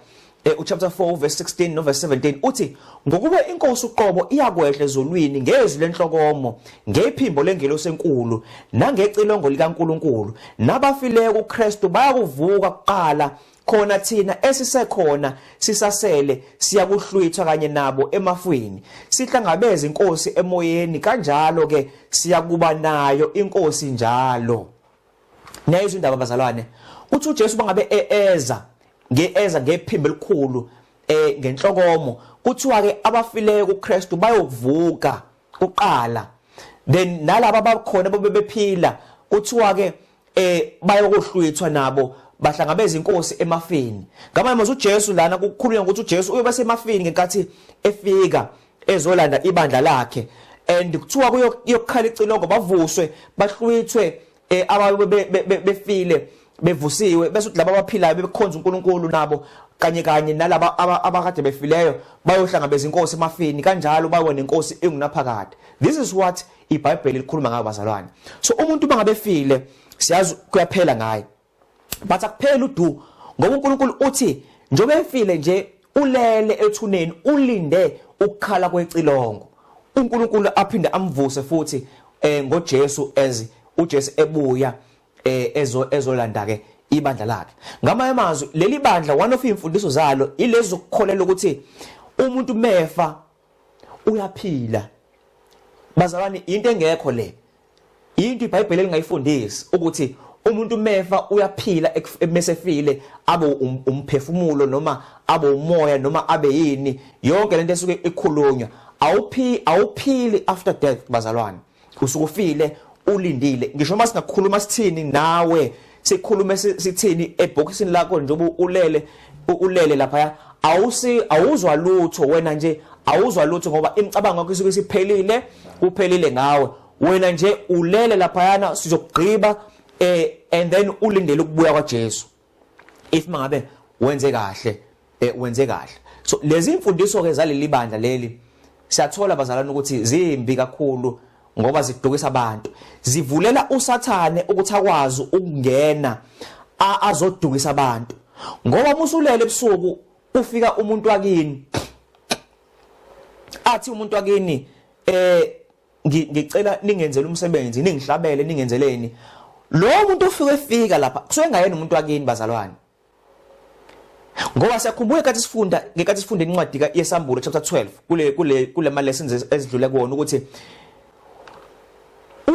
uchapter 4 verse 16 no verse 17 uthi ngokuba inkosi uqobo iyakwehla ezulwini ngezwi lenhlokomo, ngephimbo lengelosi enkulu, nangecilongo likaNkuluNkulu, nabafileyo kuKristu bayakuvuka kuqala, khona thina esisekhona sisasele siyakuhlwithwa kanye nabo emafwini, sihlangabeze inkosi emoyeni, kanjalo ke siyakuba nayo inkosi njalo. Niyayizwa indaba bazalwane, uthi uJesu bangabe eza ngeeza ngephimbo elikhulu, ngenhlokomo, kuthiwa ke abafileyo kuKristu bayokuvuka kuqala, then nalaba abakhona bobe bephila kuthiwa ke bayokuhlwithwa nabo bahlangabeza inkosi emafini. Ngamanye amazwi uJesu lana kukhulunywa ukuthi uJesu uyobe semafini ngenkathi efika ezolanda ibandla lakhe, and kuthiwa kuyokhala icilongo, bavuswe bahlwithwe ababe befile. bevusiwe, bese uthi laba abaphilayo bekhonza uNkulunkulu nabo kanye kanye nalaba abakade befileyo bayohlangabeza inkosi emafini, kanjalo bawe nenkosi engunaphakade. This is what iBhayibheli likhuluma ngayo, bazalwane. So umuntu mangabe efile, siyazi kuyaphela ngaye, but akupheli udu, ngoba uNkulunkulu uthi njengoba efile nje ulele ethuneni, ulinde ukukhala kwecilongo, uNkulunkulu aphinde amvuse futhi ngoJesu, as uJesu ebuya ezolanda ke ibandla lakhe. Ngamanye amazwi, leli bandla, one of imfundiso zalo ilezi zokukholela ukuthi umuntu mefa uyaphila. Bazalwane, into engekho le, into iBhayibheli elingayifundisi ukuthi umuntu mefa uyaphila mesefile, abe umphefumulo noma abe umoya noma abe yini. Yonke lento esuke ikhulunywa, awuphi, awuphili after death, bazalwane. Usukufile, ulindile. Ngisho uma singakhuluma sithini nawe, sikhulume sithini ebhokisini lakho, njengoba ulele lapha, awusi awuzwa lutho wena nje, awuzwa lutho, ngoba imicabango yakho isuke isiphelile, kuphelile ngawe. Wena nje ulele laphayana, sizokugqiba and then ulindele ukubuya kwaJesu, if mangabe wenze kahle, wenze kahle. So lezi imfundiso ke zaleli bandla leli, siyathola, bazalwane, ukuthi zimbi kakhulu, ngoba zidukisa abantu, zivulela uSathane ukuthi akwazi ukungena azodukisa abantu, ngoba musulele ebusuku, ufika umuntu wakini, athi umuntu wakini, "Ngicela ningenzele umsebenzi, ningihlabele, ningenzeleni." Lo muntu ufike efika lapha kusuke ngayena umuntu wakini, bazalwane, ngoba siyakhumbula ngenkathi sifunda incwadi yeSambulo chapter 12 kule ma lessons ezidlule kuwona, ukuthi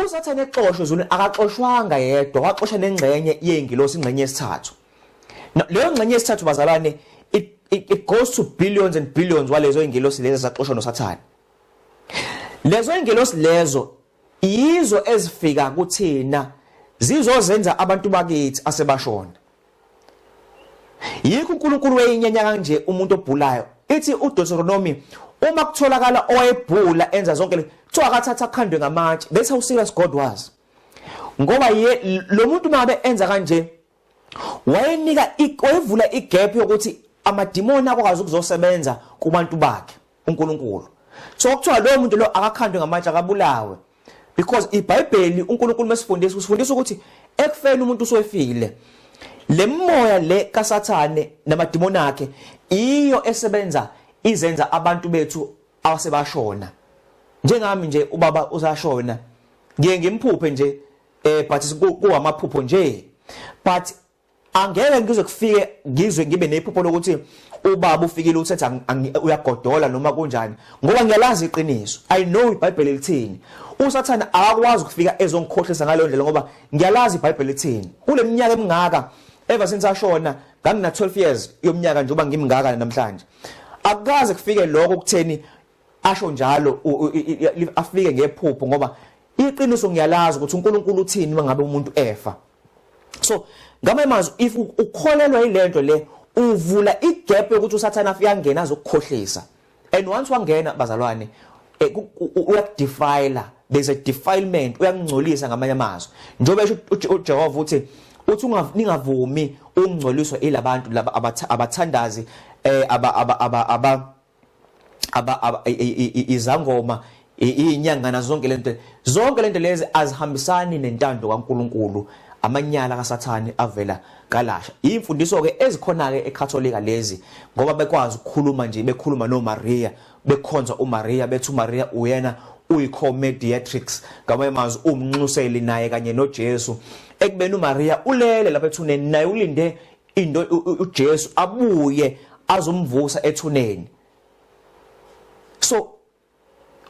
uSathane exoshwe ezulwini, akaxoshwanga yedwa, waxosha nengxenye yengilosi, ingxenye yesithathu. Leyo ngxenye yesithathu, bazalwane, it goes to billions and billions walezo ingilosi lezi zaxoshwa noSathane. Lezo ingilosi lezo yizo ezifika kuthina zizozenza abantu bakithi asebashona. Yikho uNkulunkulu weyinyanya kanje umuntu obhulayo. Ithi uDeuteronomy, uma kutholakala owayebhula enza zonke le, kuthiwa akathatha akhandwe ngamatshe. That's how serious God was, ngoba ye lo muntu mabe enza kanje, wayenika, wayevula igap yokuthi amadimoni akwazi ukuzosebenza kubantu bakhe uNkulunkulu. So kuthiwa lo muntu lo akakhandwe ngamatshe, akabulawe, because iBhayibheli, uNkulunkulu mesifundisa, usifundisa ukuthi ekufeni umuntu usefile, lemoya le kaSathane namadimoni akhe iyo esebenza izenza abantu bethu asebashona. Njengami nje, ubaba usashona, ngiye ngimphuphe nje, but kuwamaphupho nje, but angeke ngize kufike ngizwe ngibe nephupho lokuthi ubaba ufikile uthetha uyagodola noma kunjani, ngoba ngiyalazi iqiniso. I know iBhayibheli lithini. USathana akakwazi ukufika ezongikhohlisa ngaleyo ndlela, ngoba ngiyalazi iBhayibheli lithini. Kule minyaka emingaka ever since ashona, ngangina 12 years yomnyaka njengoba ngimngaka namhlanje, akukaze kufike lokho kutheni asho njalo, afike ngephupho, ngoba iqiniso ngiyalazi ukuthi uNkulunkulu uthini mangabe umuntu efa. So ngamanye amazwi, if ukholelwa yilento le, uvula igap yokuthi uSathana afike angena azokukhohlisa, and once wangena, bazalwane, uyakudefile. There's a defilement, uyakungcolisa. Ngamanye amazwi, njengoba esho uJehova uthi ningavumi ukungcoliswa ilabantu laba abathandazi, aba aba aba aba aba izangoma, izinyanga, zonke lento lezi azihambisani nentando kaNkuluNkulu. Amanyala kaSathane avela kalasha. Imfundiso ke ezikhona ke eCatholic lezi, ngoba bekwazi ukukhuluma nje, bekhuluma noMaria, bekhonza uMaria, bethi uMaria uyena uyi-co-mediatrix, ngamanye amazwi umnxuseli naye kanye noJesu, ekubeni uMaria ulele lapha ethuneni naye, ulinde into uJesu abuye azomvusa ethuneni. So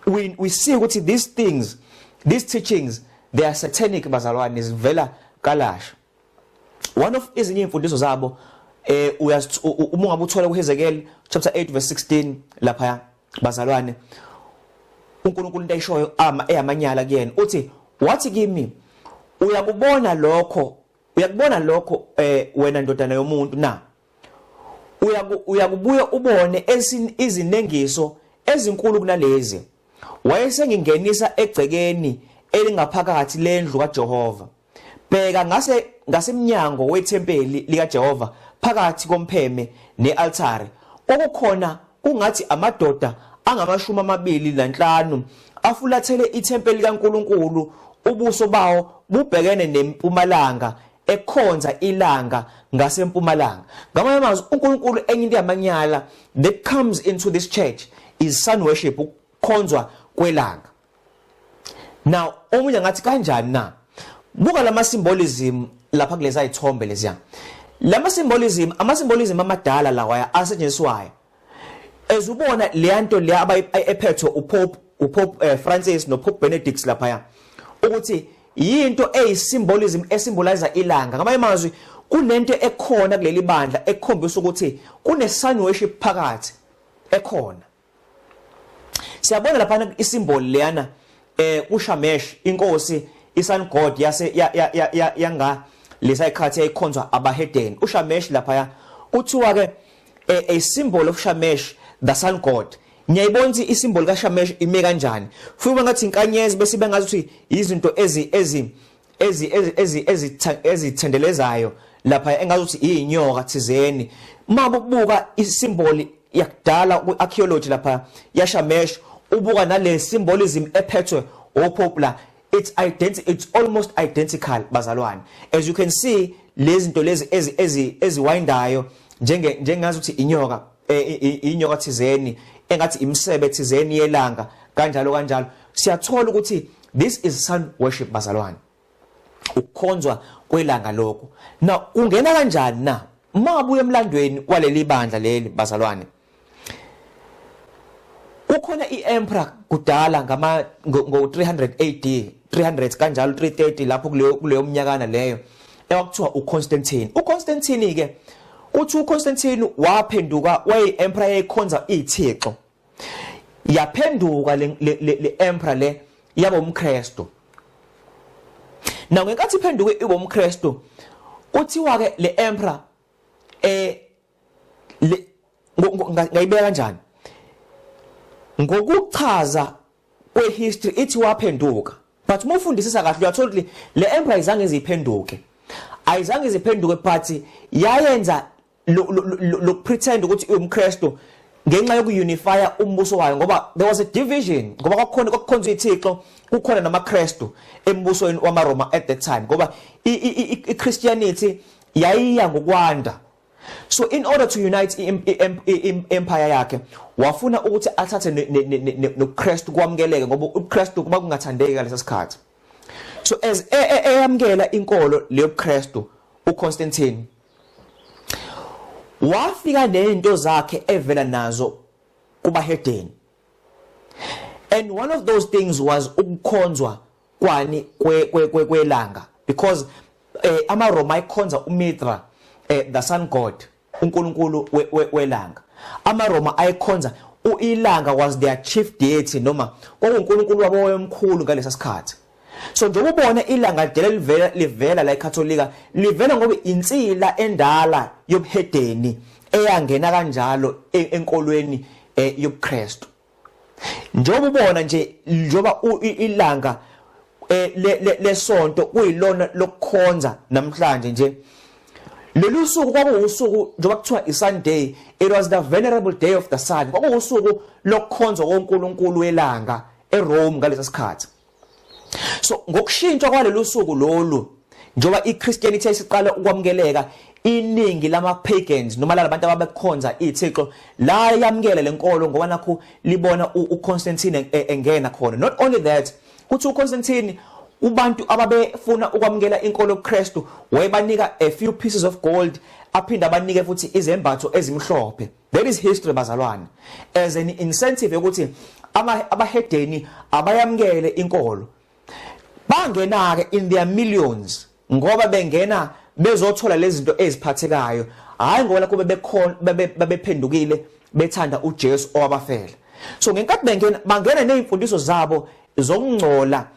we see ukuthi these things, these teachings, they are satanic, bazalwane, zivela kalasha. One of ezinye imfundiso zabo, uma ungabe uthola kuHezekiel chapter 8 verse 16 lapha, bazalwane, uNkulunkulu into ayishoyo ama eyamanyala kuyena, uthi, wathi kimi, "Uyakubona lokho, uyakubona lokho, wena ndodana yomuntu na? Uyakubuya ubone izinengiso ezinkulu kunalezi." Wayesengingenisa egcekeni elingaphakathi lendlu kaJehova. Bheka, ngase ngasemnyango wethempeli likaJehova phakathi kompheme nealtare kwakukhona kungathi amadoda angama-25 afulathele ithempeli likaNkulunkulu, ubuso bawo bubhekene nempumalanga, ekhonza ilanga ngasempumalanga. Ngamanye amazwi, uNkulunkulu, enye into yamanyala that comes into this church is sun worship, ukukhonzwa kwelanga. Now omunye ngathi, kanjani na? Buka lama symbolism lapha kuleza izithombe leziya, lama symbolism, ama symbolism amadala lawa asetshenziswayo. Ezubona leyanto leya ephethwe uPope Francis no Pope Benedict lapha, ukuthi yinto eyisymbolism esymbolize ilanga. Ngamanye amazwi, kunento ekhona kuleli bandla ekhombisa ukuthi kune sun worship phakathi ekhona. Siyabona lapha isymbol leyana uShamesh, inkosi, isun god yase yanga lesa ikhathi yayikhonzwa abahedeni. uShamesh lapha kuthiwa ke a symbol of Shamesh, the sun god. Ngiyayibona ukuthi isymbol kaShamesh ime kanjani, futhi ngathi inkanyezi, bese bengazi ukuthi izinto ezi ezi ezi ezi ezi ezithendelezayo lapha, engazi ukuthi iyinyoka thizeni. Mabubuka isymbol yakudala ku-archaeology lapha yaShamesh, ubuka nale symbolism ephethwe opope la, it's almost identical, bazalwane. As you can see, lezi zinto lezi ezi eziwindayo njenge njengazi ukuthi inyoka thizeni, engathi imisebe thizeni yelanga, kanjalo kanjalo. Siyathola ukuthi this is sun worship, bazalwane, ukukhonzwa kwelanga lokho. Now kungena kanjani na? Mabuye emlandweni waleli bandla leli, bazalwane, kukhona iemperor kudala ngama ngo 300 AD, 300 kanjalo, 330 lapho, kuleyo mnyakana leyo, ewakuthiwa uConstantine. UConstantine ke, uthi uConstantine waphenduka, waye emperor yayikhonza izithixo, yaphenduka le emperor le yaba umKristu. Now ngenkathi iphenduke ibe umKristu, kuthiwa ke le emperor le ngayibeka kanjani ngokuchaza kwehistory, ithi waphenduka, but uma ufundisisa kahle uyathola ukuthi le emperor ayizange iziphenduke, ayizange iziphenduke, but yayenza lo pretend ukuthi umKristu ngenxa yokuunifya umbuso wayo, ngoba there was a division, ngoba kwakukhona kwakukhonzwa ithixo, kukhona namaKristu embusweni wamaRoma at that time, ngoba iChristianity yayiya ngokwanda. So in order to unite i-empire yakhe, wafuna ukuthi athathe noKristu kwamukeleke, ngoba uKristu kuba kungathandeki ngalesa sikhathi. So as eyamkela inkolo leyobuKristu, uConstantine wafika nezinto zakhe evela nazo kubahedeni, and one of those things was ukukhonzwa kwani kwelanga, because amaRoma ayikhonza uMithra, the sun god, uNkulunkulu welanga. AmaRoma ayikhonza ilanga, was their chief deity, noma kwakuNkulunkulu wabo omkhulu ngalesa sikhathi. So njengoba ubona ilanga lidele livela la eCatholika, livela ngoba insila endala yobuhedeni eyangena kanjalo enkolweni yobuKristu. Njengoba ubona nje, njengoba ilanga lesonto kuyilona lokukhonza namhlanje nje, lolu suku kwakuwusuku, njengoba kuthiwa iSunday, it was the venerable day of the sun, kwakuwusuku lokukhonzwa koNkulunkulu welanga eRome ngalesa sikhathi. So ngokushintshwa kwalolu suku lolu, njengoba iChristianity isiqala ukwamukeleka, iningi lama pagans noma labantu ababekhonza izithixo la yamukela lenkolo, ngoba nakho libona uConstantine engena khona. Not only that, kuthi uConstantine kubantu ababefuna ukwamukela inkolo yobuKristu wayebanika a few pieces of gold, aphinda abanike futhi izembatho ezimhlophe. That is history, bazalwane, as an incentive yokuthi abahedeni abayamukele inkolo. Bangena ke in their millions, ngoba bengena bezothola lezi zinto eziphathekayo, hayi ngoba kube bekhona babephendukile bethanda uJesu owabafela. So ngenkathi bengena, bangena nezimfundiso zabo zokungcola.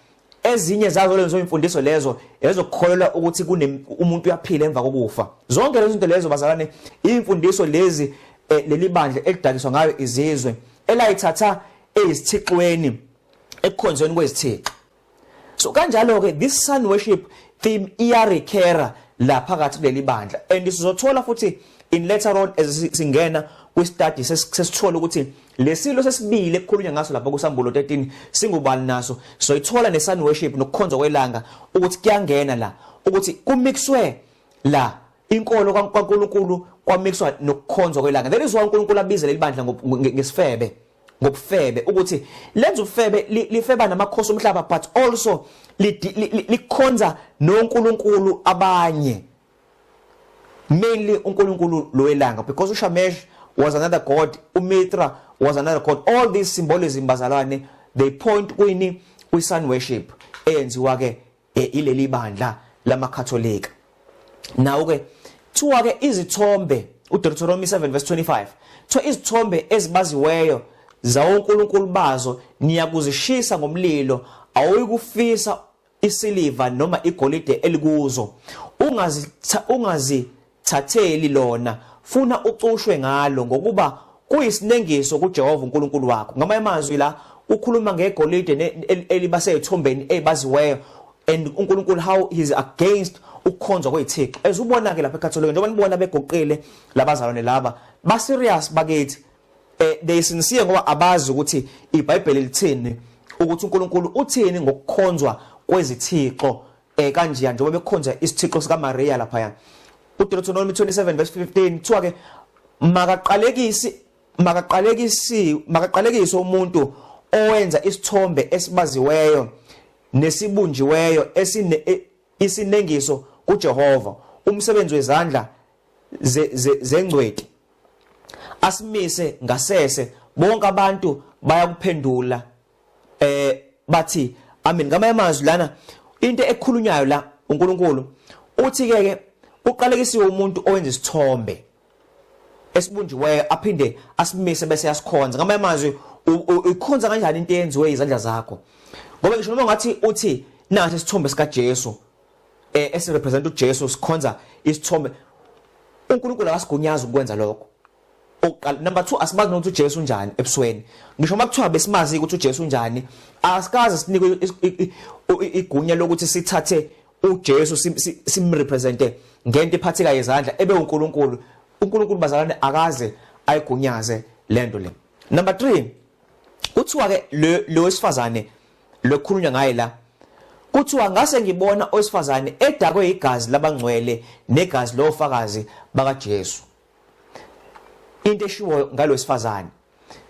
Ezinye zazo lezo imfundiso lezo ezokukholelwa ukuthi kune umuntu uyaphila emva kokufa. Zonke lezo zinto lezo, bazalwane, imfundiso lezi leli bandla elidakiswa ngayo izizwe, elayithatha ezithixweni, ekukhonzweni kwezithixo. So kanjalo ke this sun worship theme iyarecurra la phakathi kuleli bandla, and sizothola futhi in later on as singena kwistudy sesithola ukuthi lesilo sesibili ekukhulunywa ngaso lapha kuSambulo 13 singubani naso. Soyithola ne sun worship nokukhonzwa kwelanga ukuthi kuyangena la, ukuthi kumixwe la inkolo kaNkulunkulu kwamixwa nokukhonzwa kwelanga. That is why uNkulunkulu abiza leli bandla ngesifebe, ngobufebe, ukuthi lenza ubufebe, lifeba namakhosi omhlaba, but also likhonza noNkulunkulu abanye, mainly uNkulunkulu lowelanga, because uShamesh was another god, uMithra was another god. All these symbolism, bazalwane, they point kwini? Kwi-sun worship eyenziwa ke ileli bandla lamaKatholika. Nawo ke kuthiwa ke izithombe, uDeuteronomy 7 verse 25, kuthiwa izithombe ezibaziweyo zawonkulunkulu bazo niyakuzishisa ngomlilo, awuyikufisa isiliva noma igolide elikuzo, ungazithatheli lona, funa ucushwe ngalo, ngokuba kuyisinengiso kuJehova uNkulunkulu wakho. Ngamanye amazwi la ukhuluma ngegolide elibaseyithombeni ezibaziweyo, and uNkulunkulu, how he is against ukukhonzwa kwezithixo. As ubona ke lapha eKatholika, njengoba nibona begoqile labazalwane laba, ba serious bakithi, they sincere, ngoba abazi ukuthi iBhayibheli lithini, ukuthi uNkulunkulu uthini ngokukhonzwa kwezithixo kanjeya, njengoba bekhonza isithixo sika Maria lapha. uDeuteronomy 27 verse 15 kuthiwa ke makaqalekisi umuntu owenza isithombe esibaziweyo nesibunjiweyo esine isinengiso kuJehova, umsebenzi wezandla zengcweti, asimise ngasese. Bonke abantu bayakuphendula bathi amen. Ngamanye amazwi lana into ekhulunyayo la, uNkulunkulu uthi ke ke uqalekisiwe umuntu owenza isithombe esibunjiweyo aphinde asimise bese yasikhonza. Ngamanye amazwi, uyikhonza kanjani into eyenziwe izandla zakho? Ngoba ngisho noma ngathi uthi nasi isithombe sika Jesu esirepresent uJesu, sikhonza isithombe, uNkulunkulu akasigunyazi ukwenza lokho. Oqala number 2, asimazi nokuthi uJesu unjani ebusweni. Ngisho uma kuthiwa besimazi ukuthi uJesu unjani, asikaze sinikwe igunya lokuthi sithathe uJesu simrepresente ngento ephatheka yezandla ebe uNkulunkulu. UNkulunkulu, bazalwane, akaze ayigunyaze lento le. Number 3, kuthiwa ke lo wesifazane lokhulunywa ngaye la, kuthiwa ngase ngibona owesifazane edakwe igazi labangcwele negazi lofakazi bakaJesu. Into eshiwo ngalowesifazane,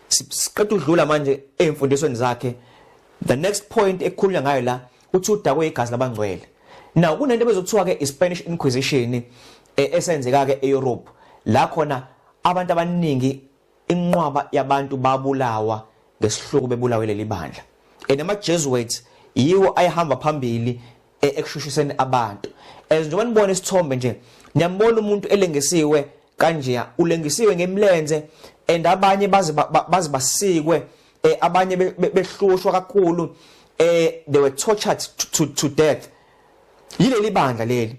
siqeda udlula manje emfundisweni zakhe, the next point ekukhulunywa ngayo la, uthi udakwe igazi labangcwele. Now kunento ebezokuthiwa ke iSpanish Inquisition esenzeka ke eEurope, la khona abantu abaningi, inqwaba yabantu babulawa ngesihluku, bebulawe leli bandla, and ama Jesuits yiwo ayehamba phambili ekushushiseni abantu. As njengoba nibona isithombe nje, niyambona umuntu elengisiwe kanjeya, ulengisiwe ngemlenze, and abanye baze basikwe, abanye behlushwa kakhulu, they were tortured to death yileli bandla leli.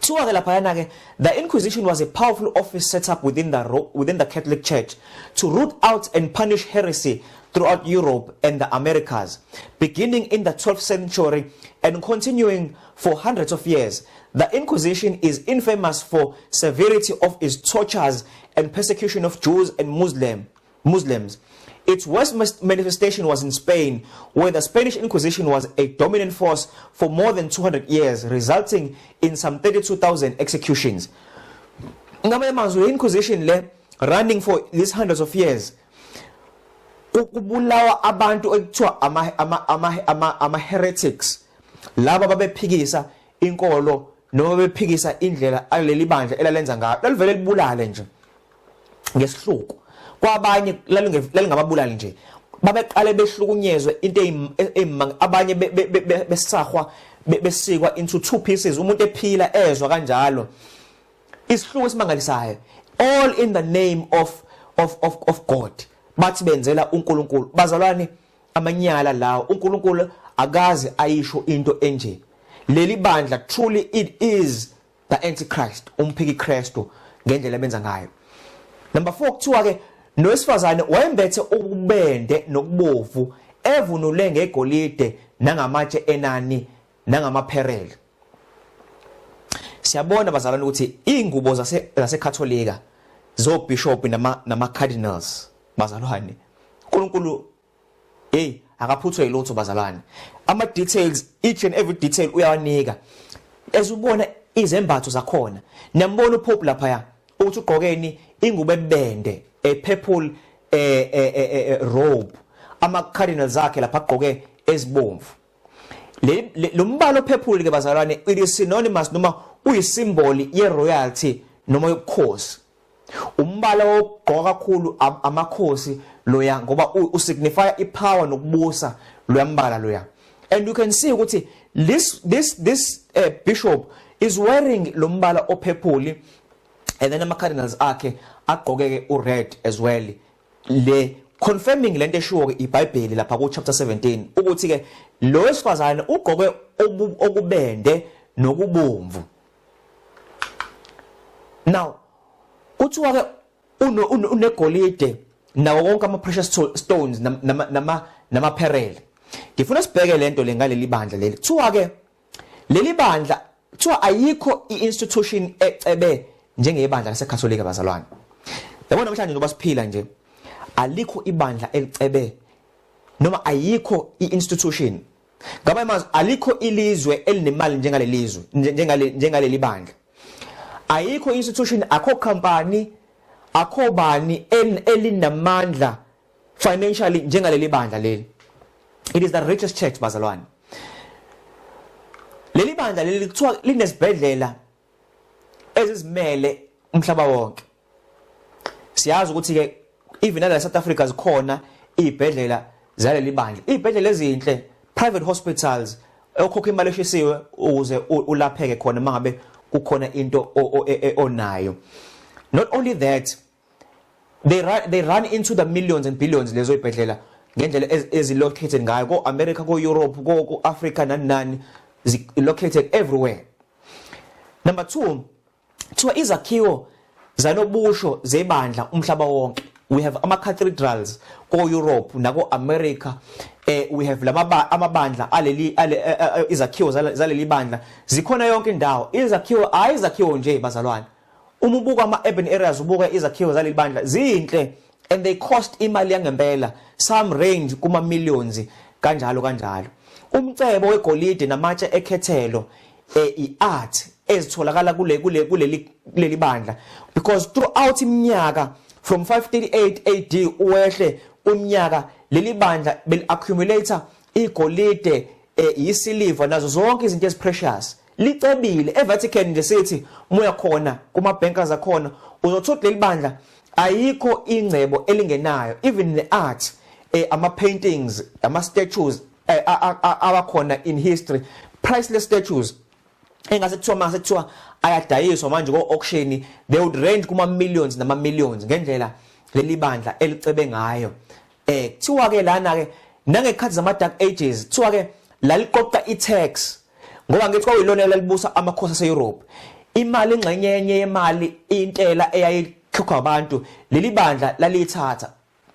Kuthiwa ke laphayana ke, the Inquisition was a powerful office set up within the Catholic Church to root out and punish heresy throughout Europe and the Americas. Beginning in the 12th century and continuing for hundreds of years, the Inquisition is infamous for severity of its tortures and persecution of Jews and Muslims. Its worst manifestation was in Spain, where the Spanish Inquisition was a dominant force for more than 200 years, resulting in some 32,000 executions. Ngamanye amazwi, Inquisition le running for these hundreds of years, kubulawa abantu ekuthiwa ama heretics, laba babephikisa inkolo noma bephikisa indlela aleli bandla elalenza ngayo. Lalivele libulale nje ngesihluku. Kwabanye lalingababulali nje, babeqale behlukunyezwe into eyimanga, abanye besahwa, besikwa into two pieces, umuntu ephila ezwa kanjalo, isihluku esimangalisayo, all in the name of God. Bathi benzela uNkulunkulu. Bazalwane, amanyala lawo. uNkulunkulu akaze ayisho into enje. Leli bandla, truly it is the antichrist, umphiki Kristu, ngendlela abenza ngayo. Number 4, kuthiwa ke nowesifazane wayembethe ububende nokubovu, evunule ngegolide nangamatshe enani nangamapherele. Siyabona bazalwane ukuthi ingubo zase zaseKatholika zobishop nama cardinals, bazalwane, uNkulunkulu, hey, akaphuthwe yilutho bazalwane. Ama details, each and every detail uyawanika. Ezubona izembatho zakhona, niyambona uPope lapha ya ukuthi ugqokeni, ingubo ebende, a purple robe. Ama cardinals akhe lapha agqoke ezibomvu. Le lo mbala opurple ke bazalwane, it is synonymous noma uyisimboli ye royalty noma yobukhosi. Umbala wokugqoka kakhulu amakhosi loya, ngoba usignify ipower nokubusa loya mbala loya. And you can see ukuthi this bishop is wearing lo mbala opurple, and then ama cardinals akhe agqokeke ured as well, le confirming lento eshiwo ke iBhayibheli lapha ku chapter 17, ukuthi ke lo wesifazane ugqoke okubende nokubomvu. Now kuthiwa ke unegolide nawo wonke ama precious stones nama pearl. Ngifuna sibheke lento le ngaleli bandla leli. Kuthiwa ke leli bandla, kuthiwa ayikho i-institution ecebe njengebandla laseKatholika bazalwane. Yabona, namhlanje njengoba siphila nje, alikho ibandla elicebe noma ayikho i-institution, ngaba amazwi, alikho ilizwe elinemali njengalelizwe, njengaleli bandla. Ayikho institution, akho company, akho bani elinamandla financially njengaleli bandla leli. It is the richest church bazalwane. Leli bandla leli kuthiwa linesibhedlela ezizimele umhlaba wonke. Siyazi ukuthi ke even nala South Africa zikhona izibhedlela zaleli bandla, izibhedlela ezinhle, private hospitals okhokha imali eshisiwe ukuze ulapheke khona mangabe kukhona into onayo. Not only that, they run into the millions and billions lezo ibhedlela ngendlela ezi-located ngayo ko America, ko Europe, ko Africa, nani nani, located everywhere. Number 2, kuthiwa izakhiwo zanobusho zebandla umhlaba wonke. We have ama cathedrals ko Europe nako America. We have lama amabandla aleli izakhiwo zaleli bandla zikhona yonke indawo. Izakhiwo, hayi izakhiwo nje bazalwane, uma ubuka ama urban areas, ubuka izakhiwo zaleli bandla, zinhle and they cost imali yangempela, some range kuma millions, kanjalo kanjalo. Umcebo wegolide namatshe ekhethelo, i-art ezitholakala kule kule kuleli kuleli bandla, because throughout iminyaka from 538 AD uwehle umnyaka, leli bandla bel accumulate igolide, isiliva nazo zonke izinto eziprecious. Licebile. eVatican nje sithi muya khona kuma bankers akhona, uzothola leli bandla ayikho ingcebo elingenayo. Even the art, ama paintings, ama statues abakhona in history, priceless statues engase kuthiwa mase kuthiwa ayadayiswa manje ko auction, they would range kuma millions nama millions, ngendlela leli bandla elicebe ngayo. Kuthiwa ke lana ke nangekhathi zama Dark Ages, kuthiwa ke laliqoqa i-tax, ngoba ngithi kwakuyilona lalibusa amakhosi ase-Europe. Imali, ingxenyenye yemali, intela eyayikhokhwa abantu, leli bandla laliyithatha,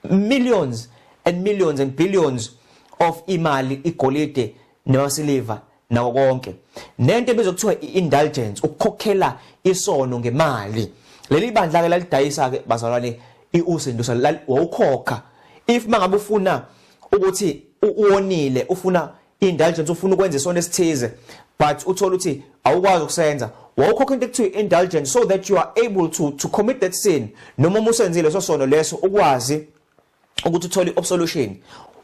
millions and millions and billions of imali, igolide nemasiliva nawo konke. Nento ebizwa kuthiwa i-indulgence, ukukhokhela isono ngemali, leli bandla ke lalidayisa ke bazalwane iusindiso. Wawukhokha if mangabe ufuna ukuthi uwonile, ufuna indulgence, ufuna ukwenza isono esithize but uthola ukuthi awukwazi ukusenza, wawukhokha into ekuthiwa indulgence so that you are able to commit that sin, noma uma usenzile leso sono leso ukwazi ukuthi uthole i-absolution.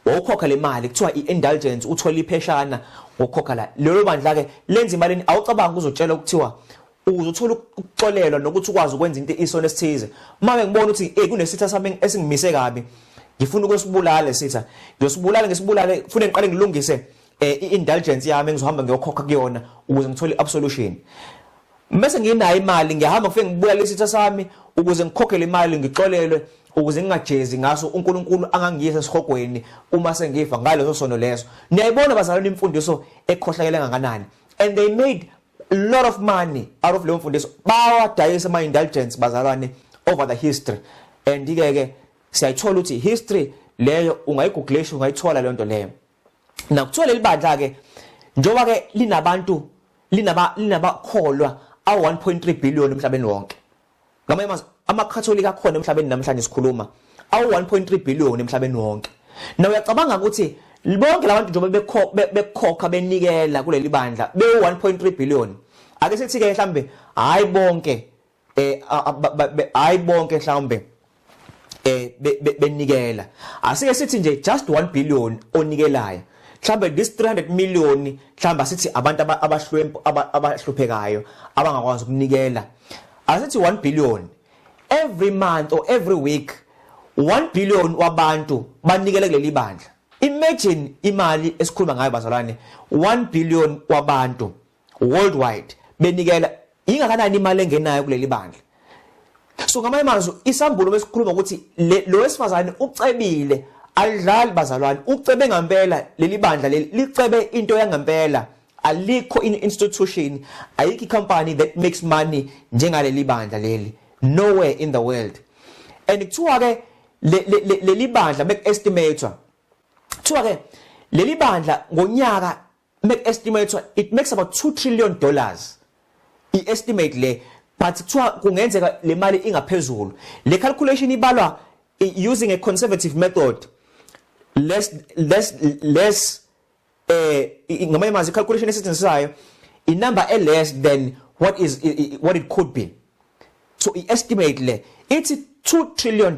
Wawukhokha le mali kuthiwa i-indulgence, uthole ipheshana ngokukhokha la. Lelo bandla ke lenza imali. Awucabanga uzotshela ukuthiwa ukuze uthole ukuxolelwa nokuthi ukwazi ukwenza into, isono esithize. Uma ngibona ukuthi eh kunesitha sami esingimise kabi, ngifuna ukusibulala lesitha, ngiyosibulala, ngisibulale, kufanele ngiqale ngilungise i-indulgence yami engizohamba ngiyokhokha kuyona ukuze ngithole i-absolution. Bese nginayo imali, ngiyahamba ngifike ngibulale isitha sami ukuze ngikhokhele imali, ngixolelwe, ukuze ngingajezi ngaso, uNkulunkulu angangiyisa esihogweni uma sengifa ngaleso sono leso. Niyayibona bazalwane imfundiso ekhohlakele kangakanani? And they made a lot of money out of leyo mfundiso. Bawadayisa ama indulgence bazalwane over the history, and ke ke siyayithola ukuthi history leyo ungayigooglesha, ungayithola leyo nto leyo. Nakuthiwa leli bandla ke, njengoba ke linabantu, linabakholwa awu 1.3 billion emhlabeni wonke. Ngamanye amazwi, amaKhatholika akhona emhlabeni namhlanje sikhuluma awu 1.3 billion emhlabeni wonke. Na uyacabanga ukuthi bonke labantu njengoba bekhokha benikela kuleli bandla bewu 1.3 billion, ake sithi ke mhlambe hayi bonke, hayi bonke mhlawumbe benikela, asike sithi nje just 1 billion onikelayo, mhlambe this 300 million mhlambe asithi abantu abahlwempu, abahluphekayo, abangakwazi ukunikela, asithi 1 billion every month or every week, 1 billion wabantu banikele kuleli bandla. Imagine imali esikhuluma ngayo, bazalwane. 1 billion wabantu worldwide benikela, ingakanani imali engenayo kuleli bandla? So ngamanye amazwi, isambulo besikhuluma ukuthi lo wesifazane ucebile, alidlali, bazalwane, ucebe ngempela. Leli bandla leli licebe into yangempela. Alikho in institution, ayikho company that makes money njengaleli bandla leli, nowhere in the world. And kuthiwa ke leli bandla mek estimate, kuthiwa ke leli bandla ngonyaka make estimate it makes about $2 trillion, i-estimate le, but kuthiwa kungenzeka le mali ingaphezulu. Le calculation ibalwa using a conservative method, less ngamanye amazwi, calculation esetshenziswayo i number e less than what it could be. So i-estimate le ithi $2 trillion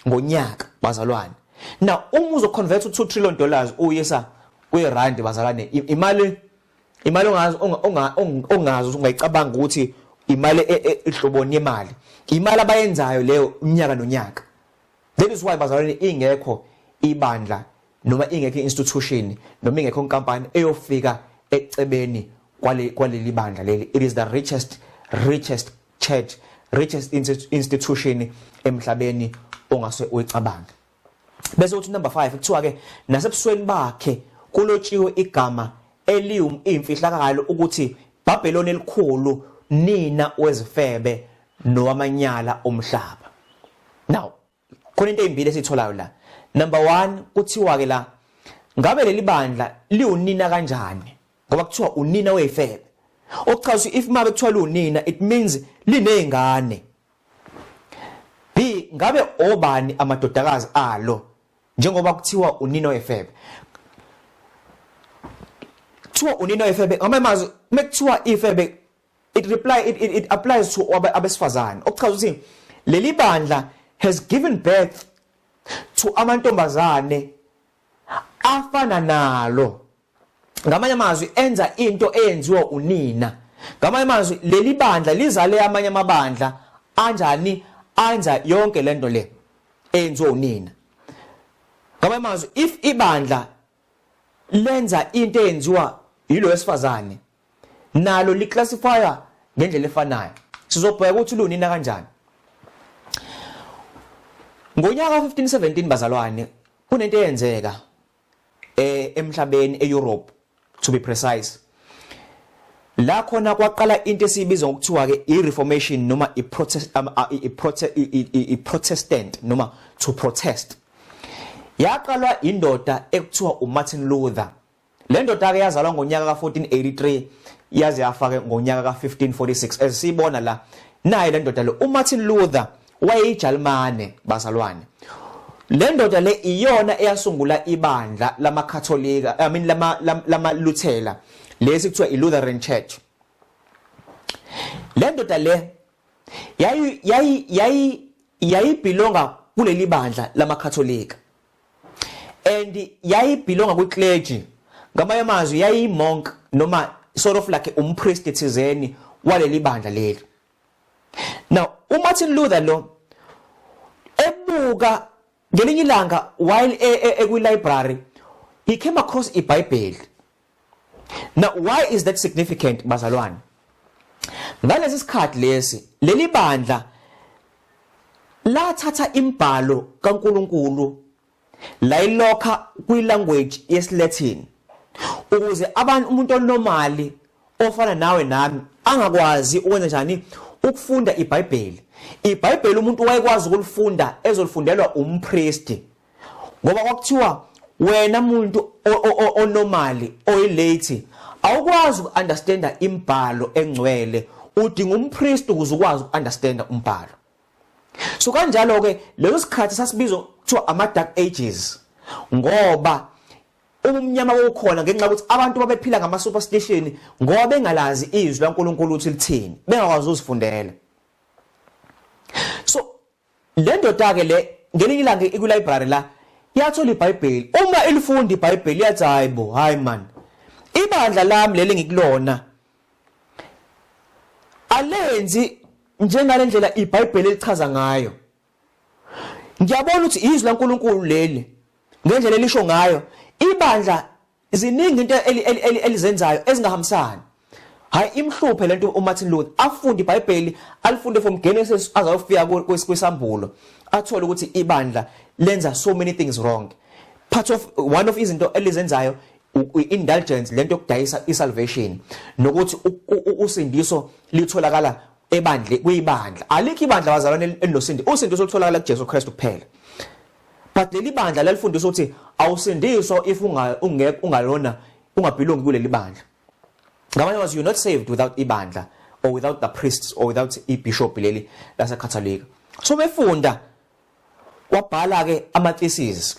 ngonyaka, bazalwane. Now uma uzo convert u $2 trillion uyisa kwi-rand, bazalwane, imali ongazi ungayicabanga ukuthi imali ihloboni yemali, imali abayenzayo leyo unyaka nonyaka. That is why, bazalwane, ingekho ibandla noma ingekho institution noma ingekho inkampani eyofika ecebeni kwaleli bandla leli. It is the richest church, richest institution emhlabeni ongase uyicabanga. Bese uthi number 5, kuthiwa ke nasebusweni bakhe kulotshiwe igama eliyimfihlakalo ukuthi Babylon elikhulu, nina wezifebe nowamanyala omhlaba. Now khona into ezimbili esitholayo la. Number 1, kuthiwa ke la ngabe leli bandla liwunina kanjani, ngoba kuthiwa unina wezifebe, okuchaza if mabe kuthiwa liwunina, it means linezingane. B, ngabe obani amadodakazi alo, njengoba kuthiwa unina wefebe? Kuthiwa unina wefebe, ngamanye amazwi mekuthiwa ifebe, it applies to abesifazane, okuchaza ukuthi leli bandla has given birth to amantombazane afana nalo. Ngamanye amazwi, enza into eyenziwa unina. Ngamanye amazwi, leli bandla lizale amanye amabandla anjani, anza yonke lento le eyenziwa unina. Ngamanye amazwi, if ibandla lenza into eyenziwa yilo wesifazane, nalo liclassifya ngendlela efanayo. Sizobheka ukuthi lunina kanjani. Ngonyaka 1517, bazalwane, kunento eyenzeka emhlabeni, eEurope to be precise, la khona kwaqala into esiyibiza ngokuthiwa ke i-reformation noma i-protestant noma to protest. Yaqalwa indoda ekuthiwa uMartin Luther. Le ndoda ke yazalwa ngonyaka ka1483, yaze yafake ngonyaka ka1546, esibona la naye le ndoda lo uMartin Luther wayeyiJalimane, bazalwane. Le ndoda le iyona eyasungula ibandla lamaKatholika, I mean lama Luthela, lesi kuthiwa iLutheran Church. Le ndoda le yayi yayi yayi yayibelonga kuleli bandla lamaKatholika and yayibelonga kwi-clergy. Ngamanye amazwi, yayi-monk noma sort of like umpriest thizeni waleli bandla leli. Now uMartin Luther lo ebuka ngelinye ilanga while ekwi-library, he came across iBhayibheli. Now why is that significant, bazalwane? Ngalesi sikhathi lesi, leli bandla lathatha imbhalo kaNkuluNkulu layilokha kwilanguage yesiLatin ukuze abantu, umuntu onormali ofana nawe nami, angakwazi ukwenza njani ukufunda iBhayibheli. IBhayibheli umuntu wayekwazi ukulifunda ezolifundelwa umpriest, ngoba kwakuthiwa wena muntu onormali oyilaity awukwazi ukunderstanda imbhalo engcwele. Udinga umpriest ukuze ukwazi ukunderstand umbhalo. So kanjalo ke leso sikhathi sasibizwa kuthiwa ama dark ages, ngoba ubumnyama bokukhona ngenxa yokuthi abantu babephila ngama superstition, ngoba bengalazi izwi laNkulunkulu ukuthi lithini, bengakwazi ukuzifundela. So le ndoda ke le, ngelinye ilanga iku library la, yathola iBhayibheli. Uma ilifunda iBhayibheli, yathi, "Hayibo, hayi man, ibandla lami leli ngikulona alenzi njengalendlela iBhayibheli elichaza ngayo. Ngiyabona ukuthi izwi laNkulunkulu leli ngendlela elisho ngayo, ibandla ziningi into elizenzayo ezingahambisani." Hayi, imhluphe lento uMartin Luther. Afunde iBhayibheli, alifunde from Genesis azayofika kwesambulo, athole ukuthi ibandla lenza so many things wrong. Part of one of izinto elizenzayo, indulgence, lento yokudayisa isalvation, nokuthi usindiso litholakala ebandle, kuyibandla. Alikho ibandla, bazalwane, elinosindi. Usindiso lutholakala kuJesu Kristu kuphela, but leli bandla lalifundisa ukuthi awusindiswa if unga ungekho, ungalona, ungabelongi kuleli bandla. Ngamanye amazwi, you're not saved without ibandla or without the priests or without ibishop leli laseKatholika. So befunda, wabhala ke ama theses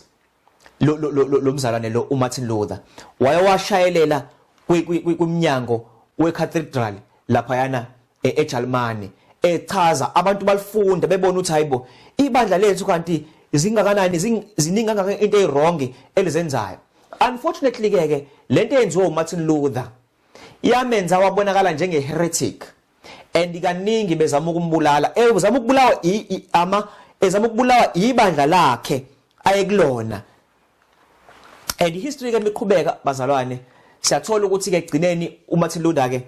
lo mzalwane lo uMartin Luther, wayewashayelela kwimnyango wecathedral laphayana eJalimani, echaza. Abantu balifunda, bebona ukuthi hayibo, ibandla lethu kanti zingakanani, ziningi kangaka into eziwrong elizenzayo. Unfortunately ke lento eyenziwa uMartin Luther yamenza wabonakala njenge heretic, and kaningi bezama ukumbulala, ezama ukubulawa ama ezama ukubulawa ibandla lakhe ayekulona. And history ke miqhubeka, bazalwane, siyathola ukuthi ke egcineni uMartin Luther ke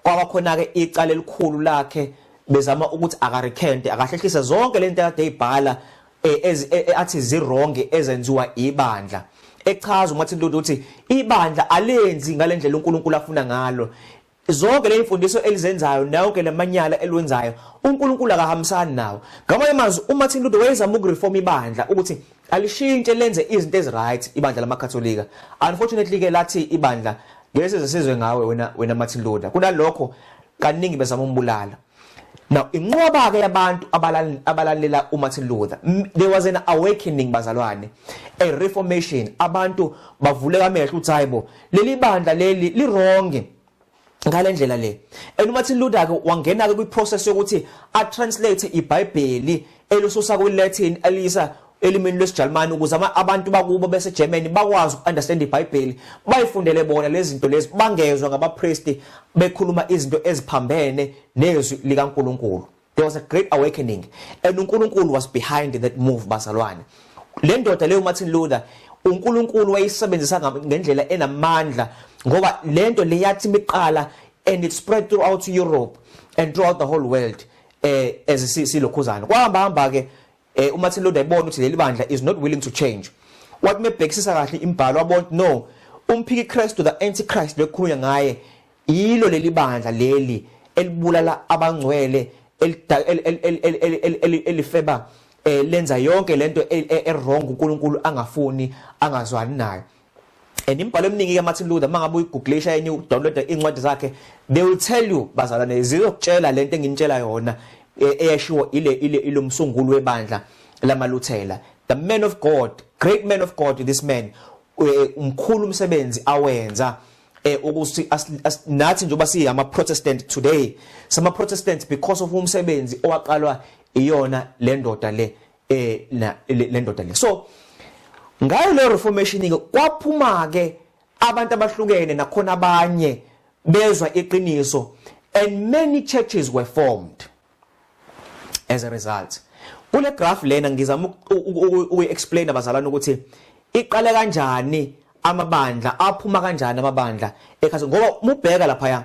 kwaba khona ke icala elikhulu lakhe, bezama ukuthi akarecante, akahlehlise zonke lento kade eyibhala athi ziwrong ezenziwa ibandla. Echaza uMartin Luther ukuthi ibandla alenzi ngalendlela uNkulunkulu afuna ngalo. Zonke le imfundiso elizenzayo, nonke lamanyala elwenzayo, uNkulunkulu akahambisani nawo. Ngamanye amazwi, uMartin Luther wayezama ukureform ibandla ukuthi alishintshe, lenze izinto eziright, ibandla lamaKatholika. Unfortunately ke lathi ibandla, "Ngeke size sizwe ngawe wena Martin Luther." Kunalokho kaningi bezama umbulala. Now inqwaba ke yabantu abalalela uMartin Luther, there was an awakening, bazalwane, a reformation. Abantu bavuleka amehlo ukuthi hayibo, leli bandla leli li wrong ngalendlela le. And uMartin Luther ke wangena ke kwi-process yokuthi a translate iBhayibheli, elisusa kwi-Latin elisa elimini lwesiJalimani, ukuze abantu bakubo bese Germany bakwazi ukunderstand iBhayibheli, bayifundele bona lezi zinto lezi, bangezwa ngabapriest bekhuluma izinto eziphambene nezwi likaNkuluNkulu. There was a great awakening and uNkulunkulu was behind that move, bazalwane. Le ndoda leyo Martin Luther, uNkulunkulu wayisebenzisa ngendlela enamandla, ngoba lento leyathi miqala and it spread throughout Europe and throughout the whole world. As silokhuzana kwahamba hamba ke, uMartin Luther ebona ukuthi leli bandla is not willing to change. Wathi mebhekisisa kahle imbhalo, wabona, no, umphiki Kristu, the antichrist lokukhulunywa ngaye, yilo leli bandla leli elibulala abangcwele, elifeba, lenza yonke lento e-wrong uNkulunkulu angafuni, angazwani nayo. And imibhalo eminingi ke Martin Luther, mangabe uyigooglisha enye, udownload incwadi zakhe, they will tell you, bazalwane, zizokutshela lento enginitshela yona eyashiwo ile ilomsunguli webandla lamaLuthela. The man of God, great man of God, this man, umkhulu umsebenzi awenza ukuthi nathi njengoba siyama Protestant today, sama Protestant because of umsebenzi owaqalwa iyona le ndoda le na le ndoda le. So ngayo le reformation ke kwaphuma ke abantu abahlukene, nakhona abanye bezwa iqiniso, and many churches were formed as a result. Kule graph lena ngizama ukuyi-explain, abazalwane, ukuthi iqale kanjani amabandla, aphuma kanjani amabandla ekhasi, ngoba mubheka lapha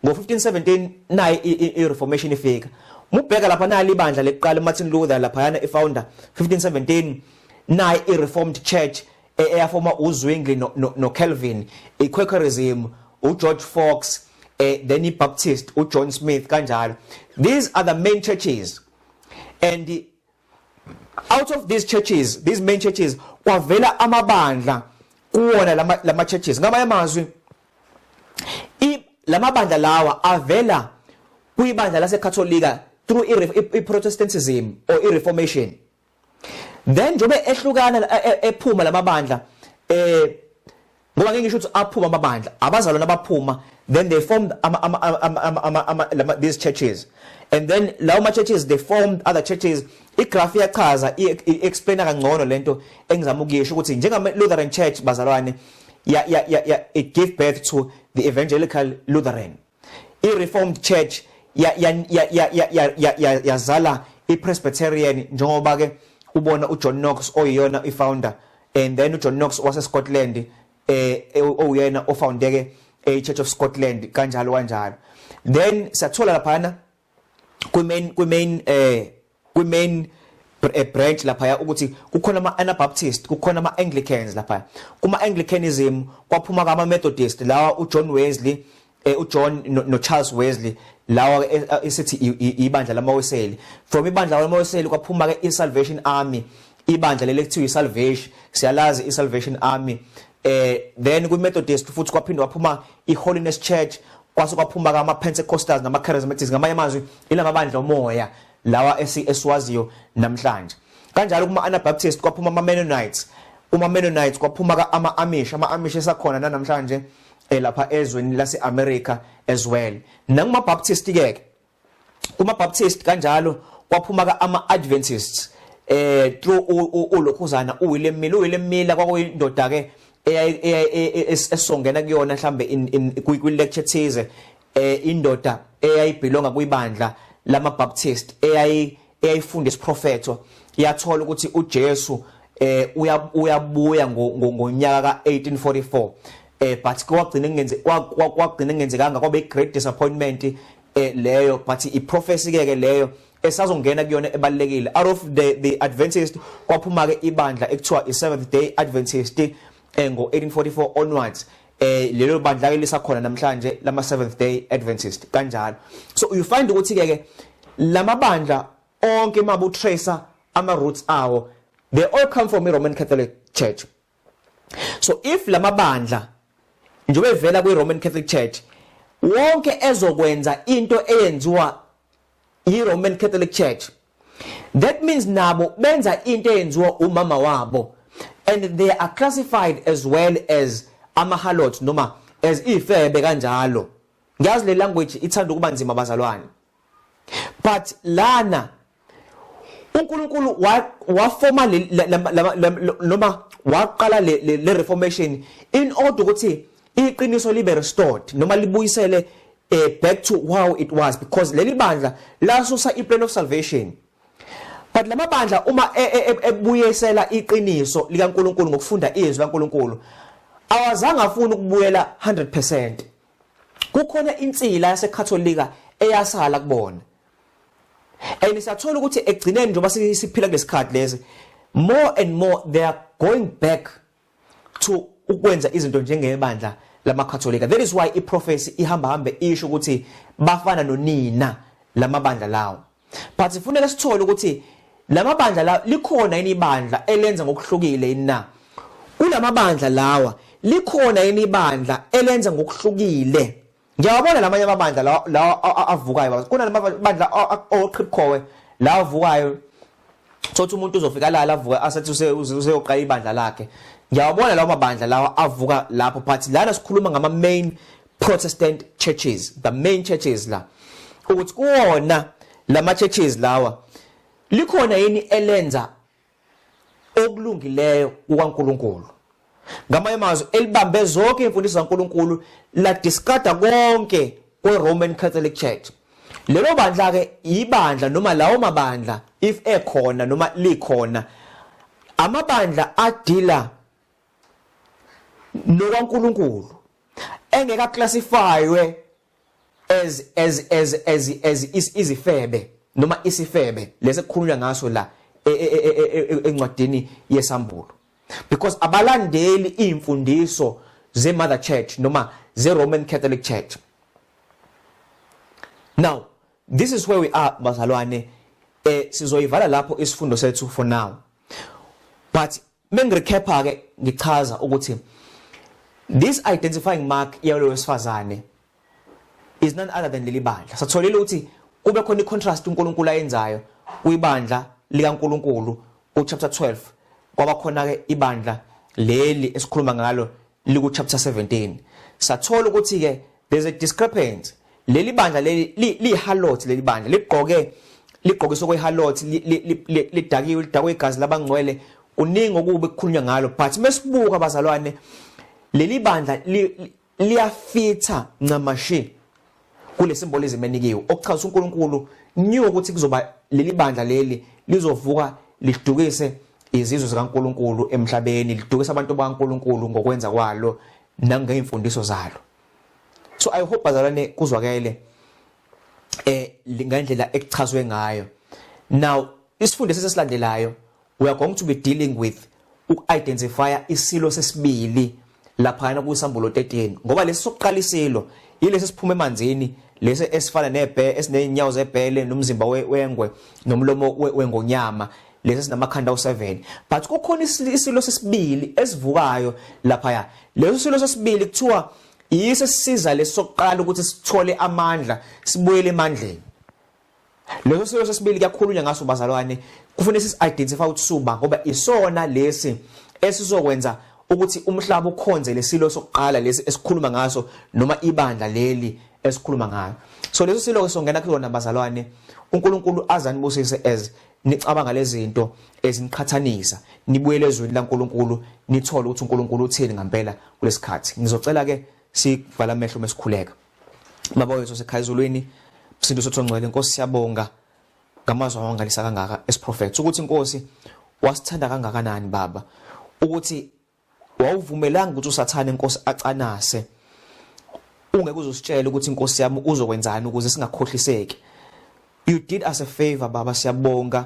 ngo1517 nayi i-reformation ifika. Mubheka lapha, nali ibandla lekuqala, Martin Luther lapha, i-founder 1517, nayi i-Reformed Church eyafoma uZwingli no Calvin, iQuakerism uGeorge Fox, then iBaptist uJohn Smith, kanjalo. These are the main churches, and out of these churches, these main churches, kwavela amabandla kuwona lama churches. Ngamanye amazwi, lamabandla lawa avela Kwibandla laseKatolika through i-Protestantism or i-Reformation. Then njobe ehlukana, ephuma lamabandla, ngoba ngeke ngisho ukuthi aphuma amabandla, abazalwane abaphuma, then they formed ama ama ama ama ama these churches, and then lawo ma churches, they formed other churches. Igraph iyachaza, i-explaina kangcono lento engizama ukuyisho, ukuthi njengama Lutheran Church, bazalwane, ya it gave birth to the Evangelical Lutheran. I-Reformed Church ya ya ya ya ya yazala i-Presbyterian, njengoba ke ubona uJohn Knox oyiyona i-founder, and then uJohn Knox wase Scotland, owuyena ofoundeke e-Church of Scotland, kanjalo kanjalo. Then siyathola laphana kwi main branch lapha ukuthi kukhona ama Anabaptist, kukhona ama Anglicans. Lapha kuma Anglicanism kwaphuma kama Methodist lawa, uJohn Wesley, uJohn no Charles Wesley lawa, esithi ibandla lamaWeseli. From ibandla lamaWeseli kwaphuma ke iSalvation Army, ibandla leli kuthiwa iSalvation, siyalazi iSalvation Army. Then kwi Methodist futhi kwaphindwa kwaphuma iHoliness Church, kwase kwaphuma ama Pentecostals nama Charismatics. Ngamanye amazwi, ilamabandla omoya lawa esiwaziyo namhlanje. Kanjalo kuma Anabaptist kwaphuma ama Mennonites, kuma Mennonites kwaphuma ama Amish, ama Amish esakhona namhlanje lapha ezweni lase America as well. Nakuma Baptist ke, kuma Baptist kanjalo kwaphuma ka ama Adventists through ulokhuzana uWilliam Miller. UWilliam Miller kwakuyindoda ke esongena kuyona mhlambe in kwi lecture thize, indoda eyayibelonga kwibandla lama Baptist, eyayifunda isiprofetho, yathola ukuthi uJesu uyabuya ngonyaka ka1844, but kwagcina kungenzekanga, kwabe great disappointment leyo, but i-prophecy ke leyo esazongena kuyona ebalekile. Out of the Adventist kwaphuma ke ibandla ekuthiwa i-Seventh Day Adventist ngo1844 onwards. Lelo bandla ke lisakhona namhlanje lama Seventh Day Adventist, kanjalo. So you find ukuthi ke lamabandla onke, mabu tracer ama roots awo, they all come from i Roman Catholic Church. So if lamabandla njengoba evela kwi Roman Catholic Church wonke ezokwenza into eyenziwa i Roman Catholic Church, that means nabo benza into eyenziwa umama wabo, and they are classified as well as ama harlots noma as ifebe, kanjalo. Ngiyazi le language ithanda ukuba nzima, bazalwane, but lana uNkulunkulu wafoma noma waqala le reformation in order ukuthi iqiniso libe restored noma libuyisele back to how it was, because leli bandla lasusa i-plan of salvation. But lamabandla uma ebuyisela iqiniso likaNkulunkulu ngokufunda izwi laNkulunkulu, awazange afuna ukubuyela 100%. Kukhona insila yaseKatolika eyasala kubona, and siyathola ukuthi ekugcineni, njengoba siphila kulesikhathi lezi, more and more they are going back to ukwenza izinto njengebandla lamaKatolika. That is why i-prophecy ihamba hambe isho ukuthi bafana nonina lamabandla lawo. But sifuneka sithole ukuthi lamabandla la, likhona yini ibandla elenza ngokuhlukile yini na kulamabandla lawa? Likhona yini ibandla elenza ngokuhlukile? Ngiyawabona lamanye amabandla la avukayo, kunalama oqhibukhowe la avukayo, thothi umuntu uzofika la avuka asathi useyoqala ibandla lakhe. Ngiyawabona lawo mabandla lawa avuka lapho, but lana sikhuluma ngama main Protestant churches, the main churches la, ukuthi kuwona lama churches lawa likhona yini elenza okulungileyo kukaNkuluNkulu? Ngamanye amazwi, elibambe zonke imfundiso zaNkuluNkulu, la discarda konke kwe-Roman Catholic Church. Lelo bandla ke, ibandla noma lawo mabandla, if ekhona noma likhona amabandla adila nokwaNkuluNkulu engeka classifywe as izifebe noma isifebe lesi kukhulunywa ngaso la encwadini yeSambulo, because abalandeli imfundiso ze Mother Church noma ze Roman Catholic Church. Now this is where we are, bazalwane. Sizoyivala lapho isifundo sethu for now, but mengirecap ke, ngichaza ukuthi this identifying mark yalo wesifazane is none other than leli bandla. Satholile ukuthi kube khona i-contrast uNkulunkulu ayenzayo kwibandla likaNkulunkulu ku-chapter 12, kwaba khona-ke ibandla leli esikhuluma ngalo liku-chapter 17. Sathola ukuthi-ke there's a discrepancy. Leli bandla leli liyiharlot, leli bandla ligqoke ligqokiswe kweharlot, lidakiwe, lidakwe igazi labangcwele, kuningi okubi kukhulunywa ngalo. But mesibuka bazalwane, leli bandla liyafitha ncamashi kule symbolism enikiwe, okuchaza uNkulunkulu knew ukuthi kuzoba leli bandla leli lizovuka lidukise izizwe zikaNkulunkulu emhlabeni, lidukise abantu bakaNkulunkulu ngokwenza kwalo nangeyimfundiso zalo. So I hope bazalwane kuzwakele ngendlela ekuchazwe ngayo. Now isifundo esesilandelayo, we are going to be dealing with uku-identifya isilo sesibili laphana kuSambulo 13, ngoba lesi sokuqala isilo yilesi siphuma emanzini, lesi esifana nebhe, esinenyawo zebhele nomzimba wengwe nomlomo wengonyama, lesi sinamakhanda awu7. But kukhona isilo sesibili esivukayo laphaya. Leso silo sesibili kuthiwa yiso esisiza lesi sokuqala ukuthi sithole amandla, sibuyele emandleni. Leso silo sesibili kuyakhulunywa ngaso bazalwane, kufanele sisi-identify ukuthi suba, ngoba isona lesi esizokwenza ukuthi umhlaba ukhonze lesilo sokuqala lesi esikhuluma ngaso, noma ibandla leli esikhuluma ngayo. So leso silo ke songena kulona bazalwane. uNkulunkulu azanibusise as nicabanga lezi zinto, eziniqhathanisa, nibuyele ezweni laNkulunkulu, nithole ukuthi uNkulunkulu uthini ngempela kulesikhathi. Ngizocela ke sivala amehlo mesikhuleka. Baba wethu osekhaya ezulwini, Msindiso othongcwele, Nkosi, siyabonga ngamazwi amangalisa kangaka esiprofethi, ukuthi Nkosi wasithanda kangakanani Baba, ukuthi wawuvumelanga ukuthi uSathane Nkosi acanase, ungeke uzositshela ukuthi Nkosi yami uzokwenzani ukuze singakhohliseki. You did us a favor Baba, siyabonga,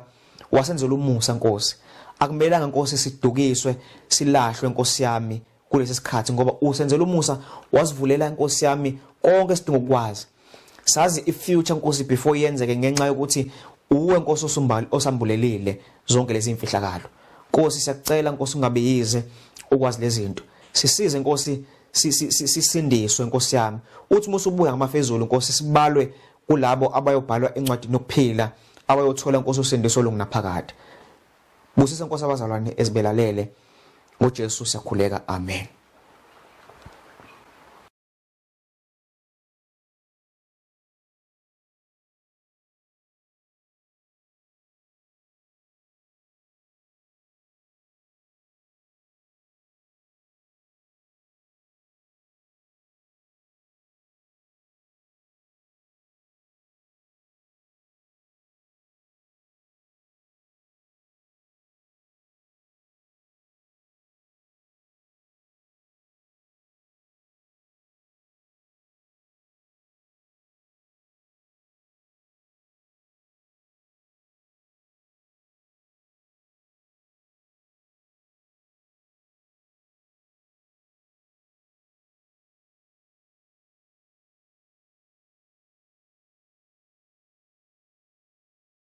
wasenzela umusa Nkosi. Akumelanga Nkosi sidukiswe, silahlwe Nkosi yami kulesi sikhathi, ngoba usenzela umusa, wasivulela Nkosi yami konke esidinga ukwazi. Sazi ifuture Nkosi before yenzeke, ngenxa yokuthi uwe Nkosi osumbali osambulelile zonke lezi imfihlakalo. Nkosi, siyakucela Nkosi, ungabe yize ukwazi lezi zinto. Sisize Nkosi, sisindiswe Nkosi yami, uthi uma usubuya ngamafezulu Nkosi, sibalwe kulabo abayobhalwa encwadini yokuphila, abayothola Nkosi usindiso olungunaphakade. Busisa Nkosi abazalwane ezibelalele. NgoJesu siyakhuleka, amen.